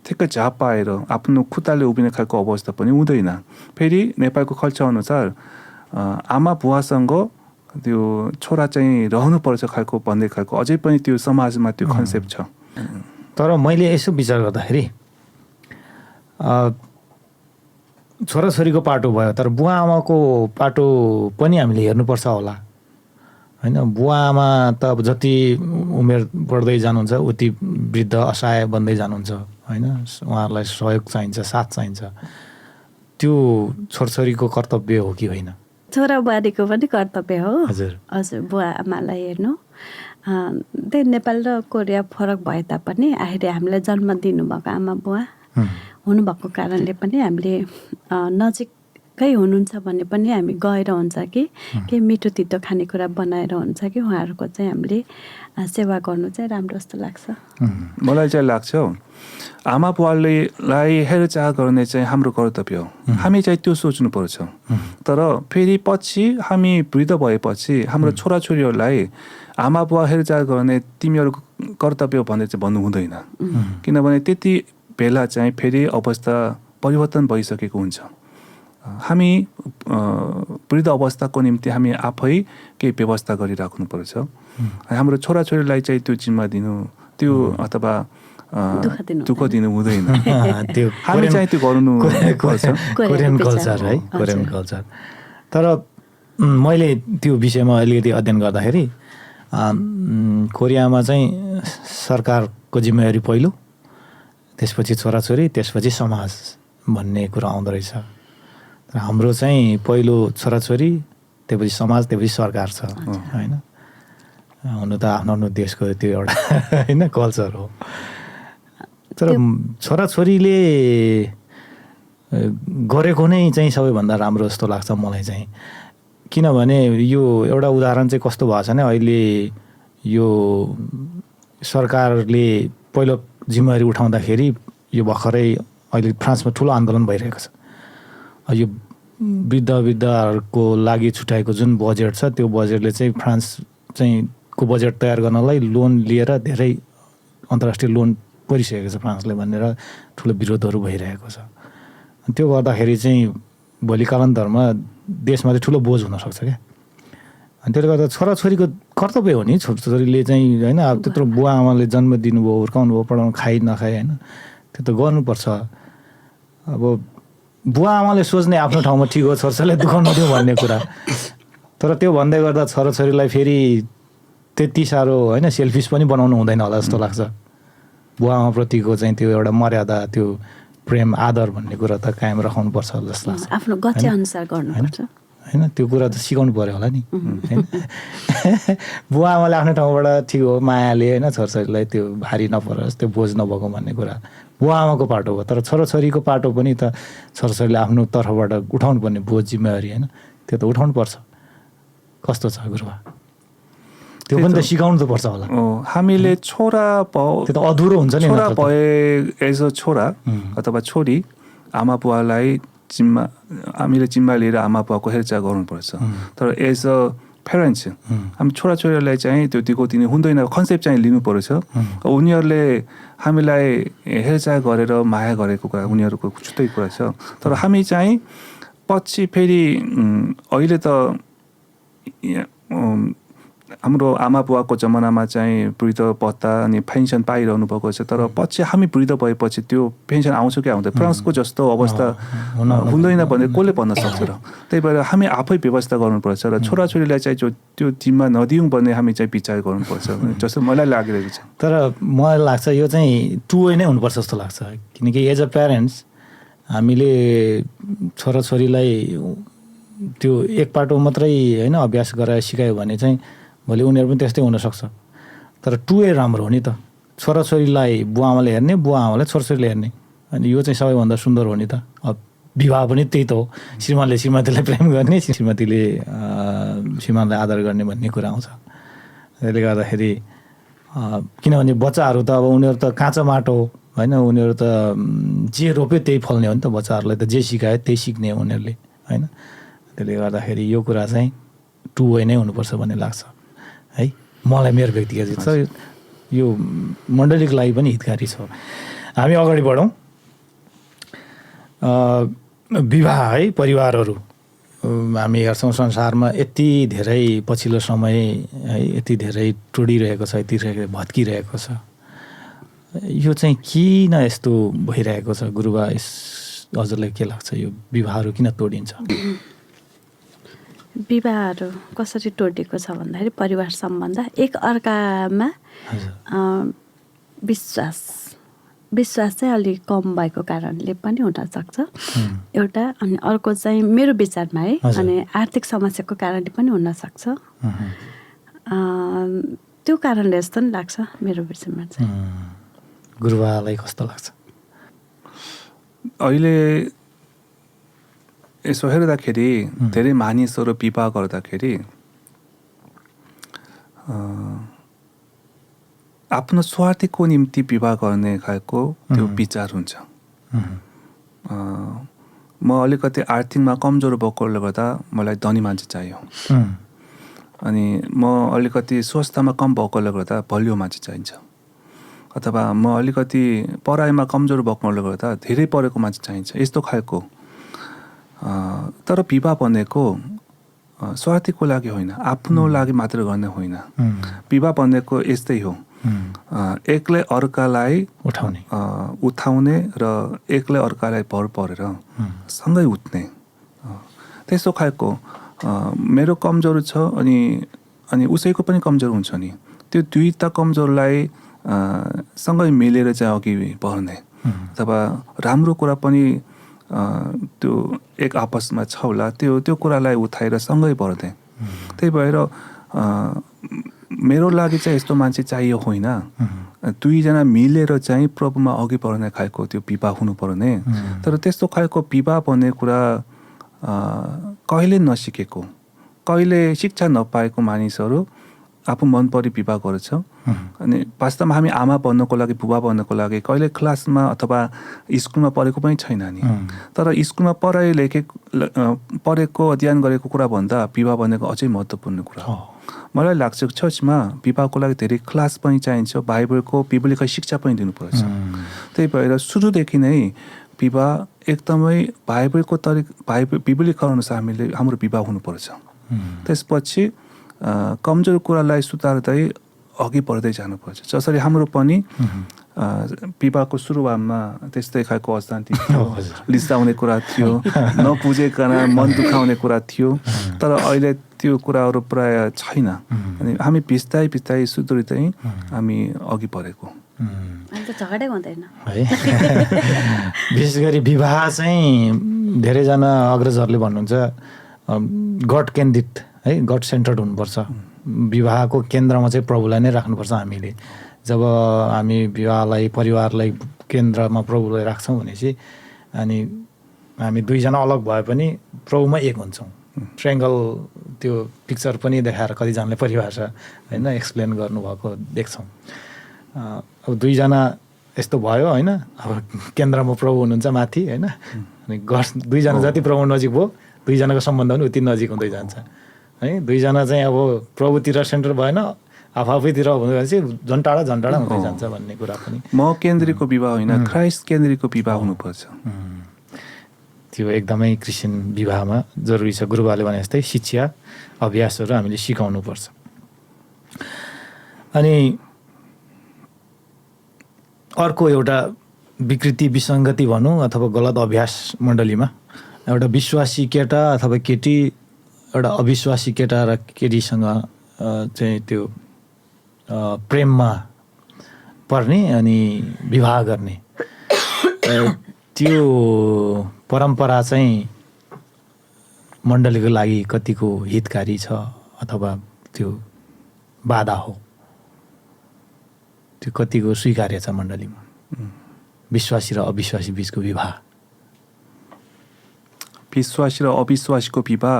ठिक्कै झाप पाएर आफ्नो खुट्टाले उभिने खालको अवस्था पनि हुँदैन। फेरि नेपालको कल्चर अनुसार आमा बुवासँग त्यो छोरा चाहिँ रहनुपर्छ खालको भन्ने खालको अझै पनि त्यो समाजमा त्यो कन्सेप्ट छ। तर मैले यसो विचार गर्दाखेरि छोराछोरीको पाटो भयो, तर बुवा आमाको पाटो पनि हामीले हेर्नुपर्छ होला होइन? बुवा आमा त अब जति उमेर बढ्दै जानुहुन्छ उति वृद्ध असहाय बन्दै जानुहुन्छ होइन? उहाँहरूलाई सहयोग चाहिन्छ, साथ चाहिन्छ। त्यो छोरछोरीको कर्तव्य हो कि होइन? छोरा बुहारीको पनि कर्तव्य हो। हजुर हजुर, बुवा आमालाई हेर्नु। त्यही नेपाल र कोरिया फरक भए तापनि आखिर हामीलाई जन्म दिनुभएको आमा बुवा हुनुभएको कारणले पनि हामीले नजिकै हुनुहुन्छ भने पनि हामी गएर हुन्छ कि केही मिठो तितो खानेकुरा बनाएर हुन्छ कि उहाँहरूको चाहिँ हामीले सेवा गर्नु चाहिँ राम्रो जस्तो लाग्छ। मलाई चाहिँ लाग्छ आमा बुवालाई हेरचाह गर्ने चाहिँ हाम्रो कर्तव्य हो। हामी चाहिँ त्यो सोच्नुपर्छ। तर फेरि पछि हामी वृद्ध भएपछि हाम्रो छोराछोरीहरूलाई आमा बुवा हेरचाह गर्ने तिमीहरूको कर्तव्य भनेर चाहिँ भन्नु हुँदैन, किनभने त्यति बेला चाहिँ फेरि अवस्था परिवर्तन भइसकेको हुन्छ। हामी वृद्ध अवस्थाको निम्ति हामी आफै केही व्यवस्था गरिराख्नुपर्छ। हाम्रो छोराछोरीलाई चाहिँ त्यो जिम्मा दिनु, त्यो अथवा दुःख दिनु हुँदैन। त्यो हामी चाहिँ त्यो गर्नु पर्छ। कोरियन कल्चर है, कोरियन कल्चर। तर मैले त्यो विषयमा अलिकति अध्ययन गर्दाखेरि कोरियामा चाहिँ सरकारको जिम्मेवारी पहिलो, त्यसपछि छोराछोरी, त्यसपछि समाज भन्ने कुरा आउँदो रहेछ। तर हाम्रो चाहिँ पहिलो छोराछोरी, त्यसपछि समाज, त्यसपछि सरकार छ होइन। हुनु त आफ्नो आफ्नो देशको त्यो एउटा होइन कल्चर हो। तर छोराछोरीले गरेको नै चाहिँ सबैभन्दा राम्रो जस्तो लाग्छ मलाई चाहिँ। किनभने यो एउटा उदाहरण चाहिँ कस्तो भएको छ भने अहिले यो सरकारले पहिलो जिम्मेवारी उठाउँदाखेरि यो भर्खरै अहिले फ्रान्समा ठुलो आन्दोलन भइरहेको छ। यो वृद्धहरूको लागि छुट्याएको जुन बजेट छ त्यो बजेटले चाहिँ फ्रान्स चाहिँ को बजेट तयार गर्नलाई लोन लिएर धेरै अन्तर्राष्ट्रिय लोन परिसकेको छ फ्रान्सले भनेर ठुलो विरोधहरू भइरहेको छ। त्यो गर्दाखेरि चाहिँ भोलि कालान्तरमा देशमा चाहिँ ठुलो बोझ हुनसक्छ क्या। अनि त्यसले गर्दा छोराछोरीको कर्तव्य हो नि, छोराछोरीले चाहिँ होइन अब त्यत्रो बुवा आमाले जन्म दिनुभयो, हुर्काउनु भयो, पढाउनु, खाइ नखाए होइन, त्यो त गर्नुपर्छ। अब बुवा आमाले सोच्ने आफ्नो ठाउँमा ठिक हो, छोराछोरीलाई दुःख नदिउँ भन्ने कुरा। तर त्यो भन्दै गर्दा छोराछोरीलाई फेरि त्यति साह्रो होइन सेल्फिस पनि बनाउनु हुँदैन होला जस्तो लाग्छ। बुवा आमाप्रतिको चाहिँ त्यो एउटा मर्यादा, त्यो प्रेम आदर भन्ने कुरा त कायम राख्नुपर्छ जस्तो लाग्छ। आफ्नो गति अनुसार गर्नुपर्छ होइन, त्यो कुरा त सिकाउनु पर्यो होला नि होइन। बुवा आमाले आफ्नो ठाउँबाट ठिक हो, मायाले होइन छोराछोरीलाई त्यो भारी नपरोस्, त्यो बोझ नभएको भन्ने कुरा बुवा आमाको पाटो हो। तर छोराछोरीको पाटो पनि त छोराछोरीले आफ्नो तर्फबाट उठाउनु पर्ने बोझ, जिम्मेवारी होइन, त्यो त उठाउनु पर्छ। कस्तो छ गुरुबा? त्यो पनि त सिकाउनु त पर्छ होला। हामीले छोरा त्यो त अधुरो हुन्छ नि। छोरा भए एज अ छोरा अथवा छोरी आमा बुवालाई हामीले जिम्मा लिएर आमा बुवाको हेरचाह गर्नुपर्छ। तर एज अ प्यारेन्ट्स हामी छोराछोरीलाई चाहिँ त्यो दिएको दिने हुँदैन, कन्सेप्ट चाहिँ लिनु पर्छ। उनीहरूले हामीलाई हेरचाह गरेर माया गरेको कुरा उनीहरूको छुट्टै कुरा छ। तर हामी चाहिँ पछि फेरि अहिले त हाम्रो आमा बुवाको जमानामा चाहिँ वृद्ध भत्ता अनि पेन्सन पाइरहनु भएको छ। तर पछि हामी वृद्ध भएपछि त्यो पेन्सन आउँछ कि आउँदैन, फ्रान्सको जस्तो अवस्था हुँदैन भनेर कसले भन्न सक्छ र? त्यही भएर हामी आफै व्यवस्था गर्नुपर्छ र छोराछोरीलाई चाहिँ त्यो जिम्मा नदिउँ भन्ने हामी चाहिँ विचार गर्नुपर्छ जस्तो मलाई लागिरहेको छ। तर मलाई लाग्छ यो चाहिँ टु वे नै हुनुपर्छ जस्तो लाग्छ। किनकि एज अ प्यारेन्ट्स हामीले छोराछोरीलाई त्यो एक पाटो मात्रै होइन अभ्यास गराएर सिकायो भने चाहिँ भोलि उनीहरू पनि त्यस्तै हुनसक्छ। तर टु वे राम्रो हो नि त। छोराछोरीलाई बुवा आमाले हेर्ने, बुवा आमालाई छोराछोरीले हेर्ने, अनि यो चाहिँ सबैभन्दा सुन्दर हो नि त। अब विवाह पनि त्यही त हो, श्रीमानले श्रीमतीलाई प्रेम गर्ने, श्रीमतीले श्रीमानलाई आदर गर्ने भन्ने कुरा आउँछ। त्यसले गर्दाखेरि किनभने बच्चाहरू त अब उनीहरू त काँचो माटो हो होइन, उनीहरू त जे रोप्यो त्यही फल्ने हो नि त। बच्चाहरूलाई त जे सिकायो त्यही सिक्ने हो उनीहरूले होइन। त्यसले गर्दाखेरि यो कुरा चाहिँ टु वे नै हुनुपर्छ भन्ने लाग्छ है मलाई, मेरो व्यक्तिगत छ। यो मण्डलीको लागि पनि हितकारी छ। हामी अगाडि बढौँ। विवाह है, परिवारहरू हामी हेर्छौँ संसारमा यति धेरै पछिल्लो समय है यति धेरै टुडिरहेको छ, यति धेरै भत्किरहेको छ। यो चाहिँ किन यस्तो भइरहेको छ गुरुबा? हजुरलाई के लाग्छ यो विवाहहरू किन तोडिन्छ? विवाहहरू कसरी तोडिएको छ भन्दाखेरि परिवार सम्बन्ध, एक अर्कामा विश्वास चाहिँ अलिक कम भएको कारणले पनि हुनसक्छ एउटा। अनि अर्को चाहिँ मेरो विचारमा है, अनि आर्थिक समस्याको कारणले पनि हुनसक्छ। त्यो कारणले जस्तो नि लाग्छ मेरो विचारमा चाहिँ। गुरुबालाई कस्तो लाग्छ? अहिले यसो हेर्दाखेरि धेरै मानिसहरू विवाह गर्दाखेरि आफ्नो स्वार्थीको निम्ति विवाह गर्ने खालको त्यो विचार हुन्छ। म अलिकति आर्थिकमा कमजोर भएकोले गर्दा मलाई धनी मान्छे चाहियो, अनि म अलिकति स्वास्थ्यमा कम भएकोले गर्दा बलियो मान्छे चाहिन्छ, अथवा म अलिकति पढाइमा कमजोर भएकोले गर्दा धेरै पढेको मान्छे चाहिन्छ, यस्तो खालको। तर विवाह भनेको स्वार्थीको लागि होइन, आफ्नो लागि मात्र गर्ने होइन। विवाह भनेको यस्तै हो, एकले अर्कालाई उठाउने र एकले अर्कालाई भर परेर सँगै उठ्ने त्यस्तो खालको मेरो कमजोर छ अनि उसैको पनि कमजोर हुन्छ नि त्यो दुईटा कमजोरलाई सँगै मिलेर चाहिँ अघि बढ्ने अथवा राम्रो कुरा पनि त्यो एक आपसमा छ होला त्यो कुरालाई उठाएर सँगै बढ्ने त्यही भएर मेरो लागि चाहिँ यस्तो मान्छे चाहियो होइन दुईजना मिलेर चाहिँ प्रभुमा अघि बढ्ने खालको त्यो विवाह हुनुपर्ने तर त्यस्तो खालको विवाह भन्ने कुरा कहिले नसिकेको कहिले शिक्षा नपाएको मानिसहरू आफू मन परी विवाह गर्छ अनि वास्तवमा हामी आमा बन्नको लागि बुबा बन्नको लागि कहिले क्लासमा अथवा स्कुलमा पढेको पनि छैन नि तर स्कुलमा पढेको अध्ययन गरेको कुरा भन्दा विवाह भनेको अझै महत्त्वपूर्ण कुरा हो मलाई लाग्छ चर्चमा विवाहको लागि धेरै क्लास पनि चाहिन्छ बिबलिकल शिक्षा पनि दिनुपर्छ त्यही भएर सुरुदेखि नै विवाह एकदमै बिबलिकल अनुसार हाम्रो विवाह हुनुपर्छ त्यसपछि कमजोर कुरालाई सुधार्दै अघि बढ्दै जानुपर्छ जसरी हाम्रो पनि विवाहको सुरुवातमा त्यस्तै खालको अशान्ति थियो लिसाउने कुरा थियो नबुझेकन मन दुखाउने कुरा थियो तर अहिले त्यो कुराहरू प्राय छैन अनि हामी बिस्तारै सुध्रिँदै हामी अघि बढेको झगडै हुँदैन है विशेष गरी विवाह चाहिँ धेरैजना अग्रजहरूले भन्नुहुन्छ गड केन्द्रित है गड सेन्टर्ड हुनुपर्छ विवाहको केन्द्रमा चाहिँ प्रभुलाई नै राख्नुपर्छ हामीले जब हामी विवाहलाई परिवारलाई केन्द्रमा प्रभुलाई राख्छौँ भनेपछि अनि हामी दुईजना अलग भए पनि प्रभुमा एक हुन्छौँ ट्रायङ्गल त्यो पिक्चर पनि देखाएर कतिजनाले परिभाषा होइन एक्सप्लेन गर्नुभएको देख्छौँ अब दुईजना यस्तो भयो होइन अब केन्द्रमा प्रभु हुनुहुन्छ माथि होइन अनि दुईजना जति प्रभु नजिक भयो दुईजनाको सम्बन्ध पनि उति नजिक हुँदै जान्छ है दुईजना चाहिँ अब प्रभुतिर सेन्टर भएन आफैतिर भनेपछि झन् टाढा हुँदै जान्छ भन्ने कुरा पनि म केन्द्रीको विवाह होइन क्राइस्ट केन्द्रीको विवाह हुनुपर्छ त्यो एकदमै क्रिस्चियन विवाहमा जरुरी छ गुरुबाले भने जस्तै शिक्षा अभ्यासहरू हामीले सिकाउनुपर्छ अनि अर्को एउटा विकृति विसङ्गति भनौँ अथवा गलत अभ्यास मण्डलीमा एउटा विश्वासी केटा अथवा केटी एउटा अविश्वासी केटा र केटीसँग चाहिँ त्यो प्रेममा पर्ने अनि विवाह गर्ने त्यो परम्परा चाहिँ मण्डलीको लागि कतिको हितकारी छ अथवा त्यो बाधा हो त्यो कतिको स्वीकार्य छ मण्डलीमा विश्वासी र अविश्वासी बिचको विवाह विश्वासी र अविश्वासीको विवाह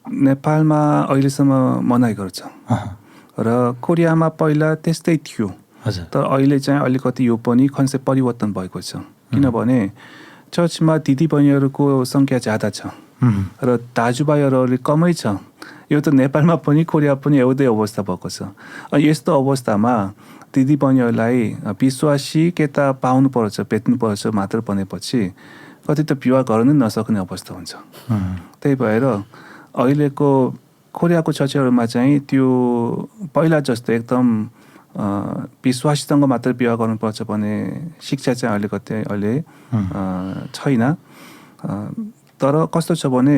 नेपालमा अहिलेसम्म मनाइ गर्छ र कोरियामा पहिला त्यस्तै थियो तर अहिले चाहिँ अलिकति यो पनि कन्सेप्ट परिवर्तन भएको छ किनभने चर्चमा दिदीबहिनीहरूको सङ्ख्या ज्यादा छ र दाजुभाइहरू अलिक कमै छ यो त नेपालमा पनि कोरिया पनि एउटै अवस्था भएको छ अनि यस्तो अवस्थामा दिदीबहिनीहरूलाई विश्वासी केटा पाउनुपर्छ भेट्नुपर्छ मात्र भनेपछि कति त विवाह गर्न नसक्ने अवस्था हुन्छ त्यही भएर अहिलेको कोरियाको चर्चहरूमा चाहिँ त्यो पहिला जस्तो एकदम विश्वासीसँग मात्र विवाह गर्नुपर्छ भन्ने शिक्षा चाहिँ अहिले छैन तर कस्तो छ भने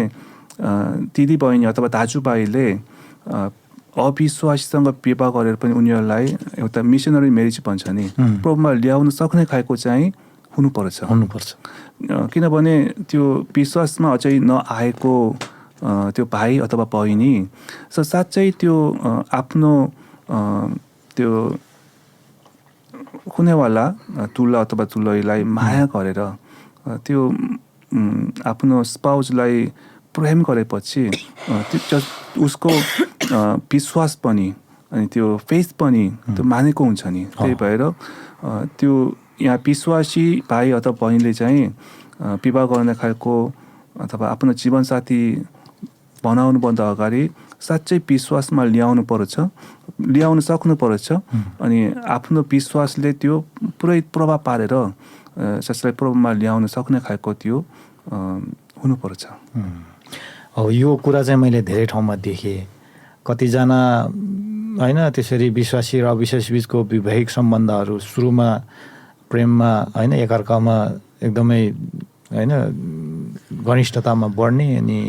दिदीबहिनी अथवा दाजुभाइले अविश्वासीसँग विवाह गरेर पनि उनीहरूलाई एउटा मिसनरी म्यारेज भन्छ नि प्रभुमा ल्याउन सक्ने खालको चाहिँ हुनुपर्छ किनभने त्यो विश्वासमा अझै नआएको त्यो भाइ अथवा बहिनी साँच्चै त्यो आफ्नो त्यो हुनेवाला तुला अथवा तुलैलाई माया गरेर त्यो आफ्नो स्पाउजलाई प्रेम गरेपछि उसको विश्वास पनि अनि त्यो फेथ पनि त्यो मानेको हुन्छ नि त्यही भएर त्यो यहाँ विश्वासी भाइ अथवा बहिनीले चाहिँ विवाह गर्ने खालको अथवा आफ्नो जीवनसाथी बनाउनुभन्दा अगाडि साँच्चै विश्वासमा ल्याउन सक्नुपर्छ अनि आफ्नो विश्वासले त्यो पुरै प्रभाव पारेर जसलाई प्रभावमा ल्याउन सक्ने खालको त्यो हुनुपर्छ यो कुरा चाहिँ मैले धेरै ठाउँमा देखेँ कतिजना होइन त्यसरी विश्वासी र अविश्वासी बिचको वैवाहिक सम्बन्धहरू सुरुमा प्रेममा होइन एकअर्कामा एकदमै होइन घनिष्ठतामा बढ्ने अनि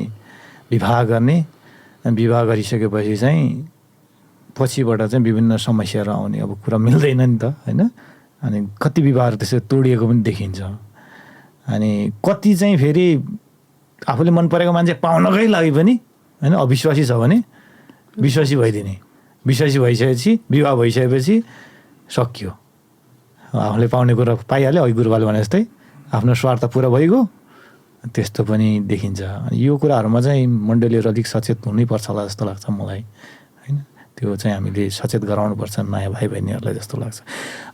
विवाह गर्ने, अनि विवाह गरिसकेपछि चाहिँ पछिबाट चाहिँ विभिन्न समस्याहरू आउने, अब कुरा मिल्दैन नि त होइन। अनि कति विवाहहरू त्यसरी तोडिएको पनि देखिन्छ। अनि कति चाहिँ फेरि आफूले मन परेको मान्छे पाउनकै लागि पनि होइन अविश्वासी छ भने विश्वासी भइदिने, विश्वासी भइसकेपछि विवाह भइसकेपछि सकियो, आफूले पाउने कुरा पाइहाल्यो, अघि गुरुबाले भने जस्तै आफ्नो स्वार्थ पुरा भइगयो, त्यस्तो पनि देखिन्छ। अनि यो कुराहरूमा चाहिँ मण्डलीहरू अलिक सचेत हुनैपर्छ होला जस्तो लाग्छ मलाई होइन। त्यो चाहिँ हामीले सचेत गराउनुपर्छ नयाँ भाइ बहिनीहरूलाई जस्तो लाग्छ।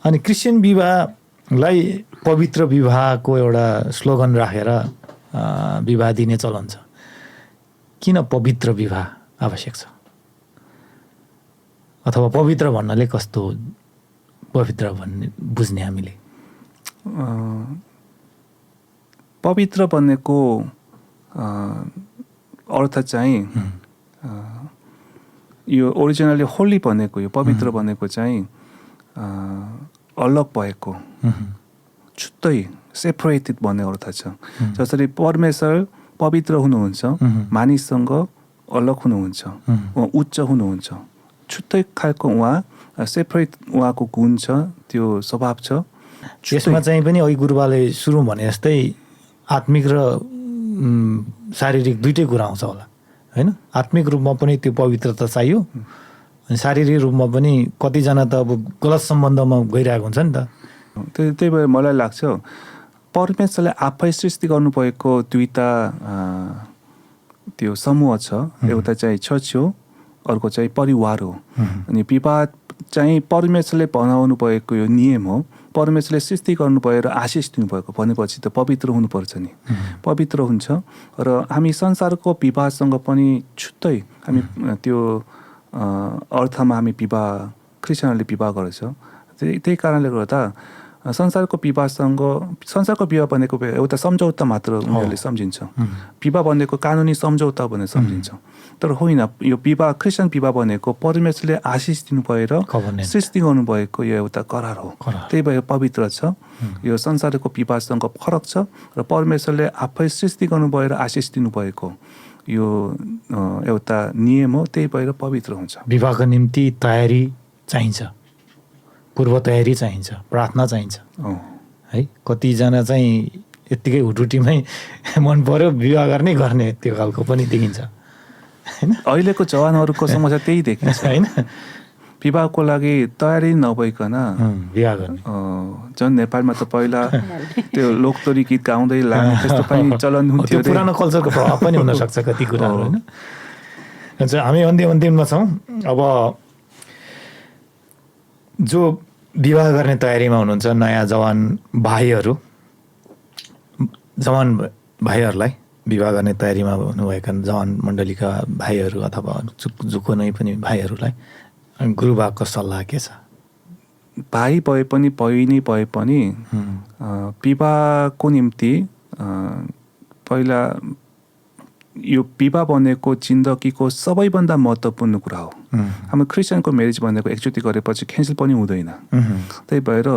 अनि क्रिस्चियन विवाहलाई पवित्र विवाहको एउटा स्लोगन राखेर विवाह दिने चलन छ। किन पवित्र विवाह आवश्यक छ, अथवा पवित्र भन्नाले कस्तो पवित्र भन्ने बुझ्ने हामीले? पवित्र भन्नेको अर्थ चाहिँ यो ओरिजिनली होली भनेको, यो पवित्र भनेको चाहिँ अलग भएको, छुट्टै सेपरेटेड भन्ने अर्थ छ। जसरी परमेश्वर पवित्र हुनुहुन्छ, मानिससँग अलग हुनुहुन्छ, उहाँ उच्च हुनुहुन्छ, छुट्टै खालको उहाँ सेपरेट उहाँको गुण छ, त्यो स्वभाव छ। यसमा चाहिँ पनि अघि गुरुबाले सुरु भने जस्तै आत्मिक र शारीरिक दुइटै कुरा आउँछ होला होइन। आत्मिक रूपमा पनि त्यो पवित्रता चाहियो, अनि शारीरिक रूपमा पनि कतिजना त अब गलत सम्बन्धमा गइरहेको हुन्छ नि त। त्यही भएर मलाई लाग्छ परमेश्वरले आफै सृष्टि गर्नुभएको दुईवटा त्यो समूह छ, एउटा चाहिँ चर्च हो, अर्को चाहिँ परिवार हो। अनि विवाह चाहिँ परमेश्वरले बनाउनु भएको यो नियम हो, परमेश्वरले सृष्टि गर्नुभयो र आशिष दिनुभएको भनेपछि त पवित्र हुनुपर्छ नि, पवित्र हुन्छ। र हामी संसारको विवाहसँग पनि छुट्टै हामी त्यो अर्थमा हामी विवाह क्रिस्चियनहरूले विवाह गर्छ। त्यही कारणले गर्दा संसारको विवाह भनेको एउटा सम्झौता मात्र उनीहरूले सम्झिन्छ। विवाह भनेको कानुनी सम्झौता भनेर सम्झिन्छ, तर होइन, यो विवाह क्रिस्चियन विवाह भनेको परमेश्वरले आशिष दिनुभयो र सृष्टि गर्नुभएको यो एउटा करार हो। त्यही भएर पवित्र छ। यो संसारको विवाहसँग फरक छ र परमेश्वरले आफै सृष्टि गर्नुभयो र आशिष दिनुभएको यो एउटा नियम हो, त्यही भएर पवित्र हुन्छ। विवाहको निम्ति तयारी चाहिन्छ, पूर्व तयारी चाहिन्छ, प्रार्थना चाहिन्छ है। कतिजना चाहिँ यत्तिकै हुटुटीमै मन पर्यो विवाह गर्ने त्यो खालको पनि देखिन्छ होइन। अहिलेको जवानहरूको समस्या त्यही देखिन्छ होइन, विवाहको लागि तयारी नभइकन विवाह गर्ने। झन् नेपालमा त पहिला त्यो लोकतोरी गीत गाउँदै लाने त्यस्तो पनि चलन हुन्थ्यो। पुरानो कल्चरको प्रभाव पनि हुनसक्छ कति कुराहरू होइन। हामी अन्तिममा छौँ। अब जो विवाह गर्ने तयारीमा हुनुहुन्छ नयाँ जवान भाइहरूलाई, विवाह गर्ने तयारीमा हुनुभएका जवान मण्डलीका भाइहरू अथवा जो कुनै पनि भाइहरूलाई गुरुबाको सल्लाह के छ? भाइ भए पनि बहिनी भए पनि विवाहको निम्ति पहिला यो विवाह भनेको जिन्दगीको सबैभन्दा महत्त्वपूर्ण कुरा हो। हाम्रो क्रिस्चियनको म्यारेज भनेको एकचोटि गरेपछि क्यान्सल पनि हुँदैन। त्यही भएर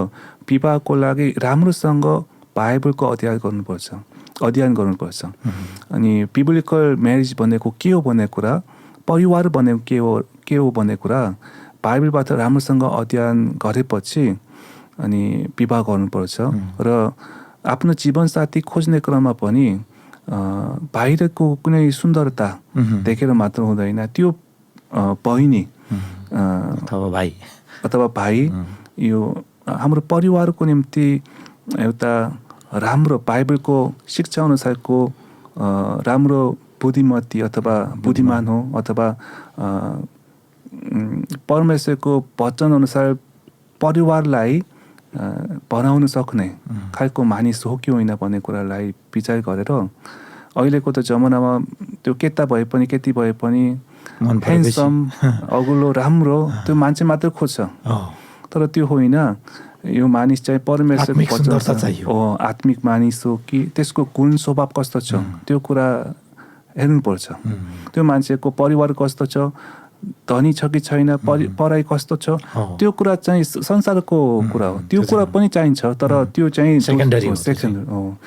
विवाहको लागि राम्रोसँग बाइबलको अध्ययन गर्नुपर्छ। अनि बिब्लिकल म्यारेज भनेको के हो भन्ने कुरा, परिवार भनेको के हो भन्ने कुरा बाइबलबाट राम्रोसँग अध्ययन गरेपछि अनि विवाह गर्नुपर्छ। र आफ्नो जीवनसाथी खोज्ने क्रममा पनि बाहिरको कुनै सुन्दरता देखेर मात्र हुँदैन, त्यो बहिनी अथवा भाइ यो हाम्रो परिवारको निम्ति एउटा राम्रो बाइबलको शिक्षा अनुसारको राम्रो बुद्धिमती अथवा बुद्धिमान हो, अथवा परमेश्वरको वचन अनुसार परिवारलाई बनाउन सक्ने खालको मानिस हो कि होइन भन्ने कुरालाई विचार गरेर अहिलेको त जमानामा त्यो केटा भए पनि केटी भए पनि ह्यान्डसम अग्लो राम्रो त्यो मान्छे मात्र खोज्छ। तर त्यो होइन, यो मानिस चाहिँ परमेश्वरको वचन हो, आत्मिक मानिस हो कि त्यसको गुण स्वभाव कस्तो छ त्यो कुरा हेर्नुपर्छ। त्यो मान्छेको परिवार कस्तो छ, धनी छ कि छैन, पढाइ कस्तो छ, त्यो कुरा चाहिँ संसारको कुरा हो। त्यो कुरा पनि चाहिन्छ, तर त्यो चाहिँ सेकेन्डरी हो।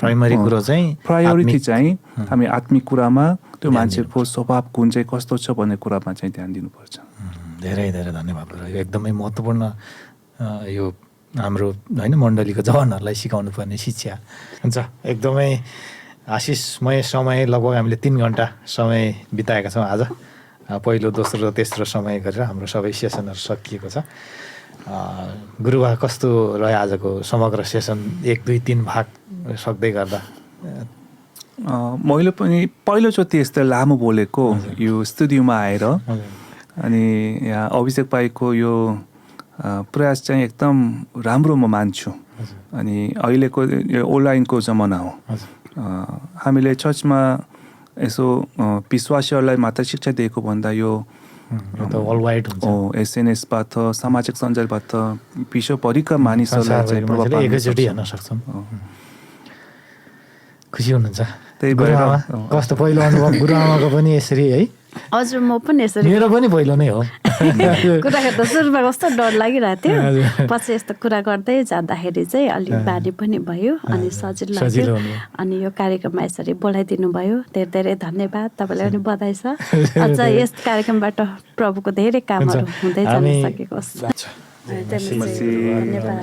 प्राइमरी कुरो चाहिँ प्रायोरिटी चाहिँ हामी आत्मिक कुरामा त्यो मान्छेको स्वभाव गुण चाहिँ कस्तो छ भन्ने कुरामा चाहिँ ध्यान दिनुपर्छ। धेरै धेरै धन्यवाद गुरुजी। एकदमै महत्त्वपूर्ण यो हाम्रो होइन मण्डलीको जवानहरूलाई सिकाउनु पर्ने शिक्षा हुन्छ। एकदमै आशिषमय समय, लगभग हामीले 3 घन्टा समय बिताएका छौँ आज। पहिलो, दोस्रो र तेस्रो समय गरेर हाम्रो सबै सेसनहरू सकिएको छ। गुरुबा कस्तो रह्यो आजको समग्र सेसन? 1, 2, 3 भाग सक्दै गर्दा मैले पनि पहिलोचोटि यस्तो लामो बोलेको यो स्टुडियोमा आएर। अनि यहाँ अभिषेक भाइको यो प्रयास चाहिँ एकदम राम्रो म मान्छु। अनि अहिलेको यो अनलाइनको जमाना हो। हामीले चर्चमा यसो विश्वासीहरूलाई मात्र शिक्षा दिएको भन्दा यो वर्ल्ड वाइड हुन्छ। एसएनएसबाट, सामाजिक सञ्जालबाट विश्वभरिका मानिसहरूलाई चाहिँ प्रभाव पार्न एकैचोटि हेर्न सक्छौँ। खुसी हुनुहुन्छ? त्यही भएर कस्तो पहिलो अनुभव गुरुआमाको पनि यसरी है? हजुर, म पनि यसरी, मेरो पनि पहिलो नै हो। कुरा गर्दा सुरुमा कस्तो डर लागिरहेको थियो, पछि यस्तो कुरा गर्दै जाँदाखेरि चाहिँ अलिक बानी पनि भयो अनि सजिलो लाग्यो। अनि यो कार्यक्रममा यसरी बोलाइदिनु भयो, धेरै धेरै धन्यवाद। तपाईँलाई पनि बधाई छ। अझ यस कार्यक्रमबाट प्रभुको धेरै कामहरू हुँदै जान सकेको होस्। धन्यवाद।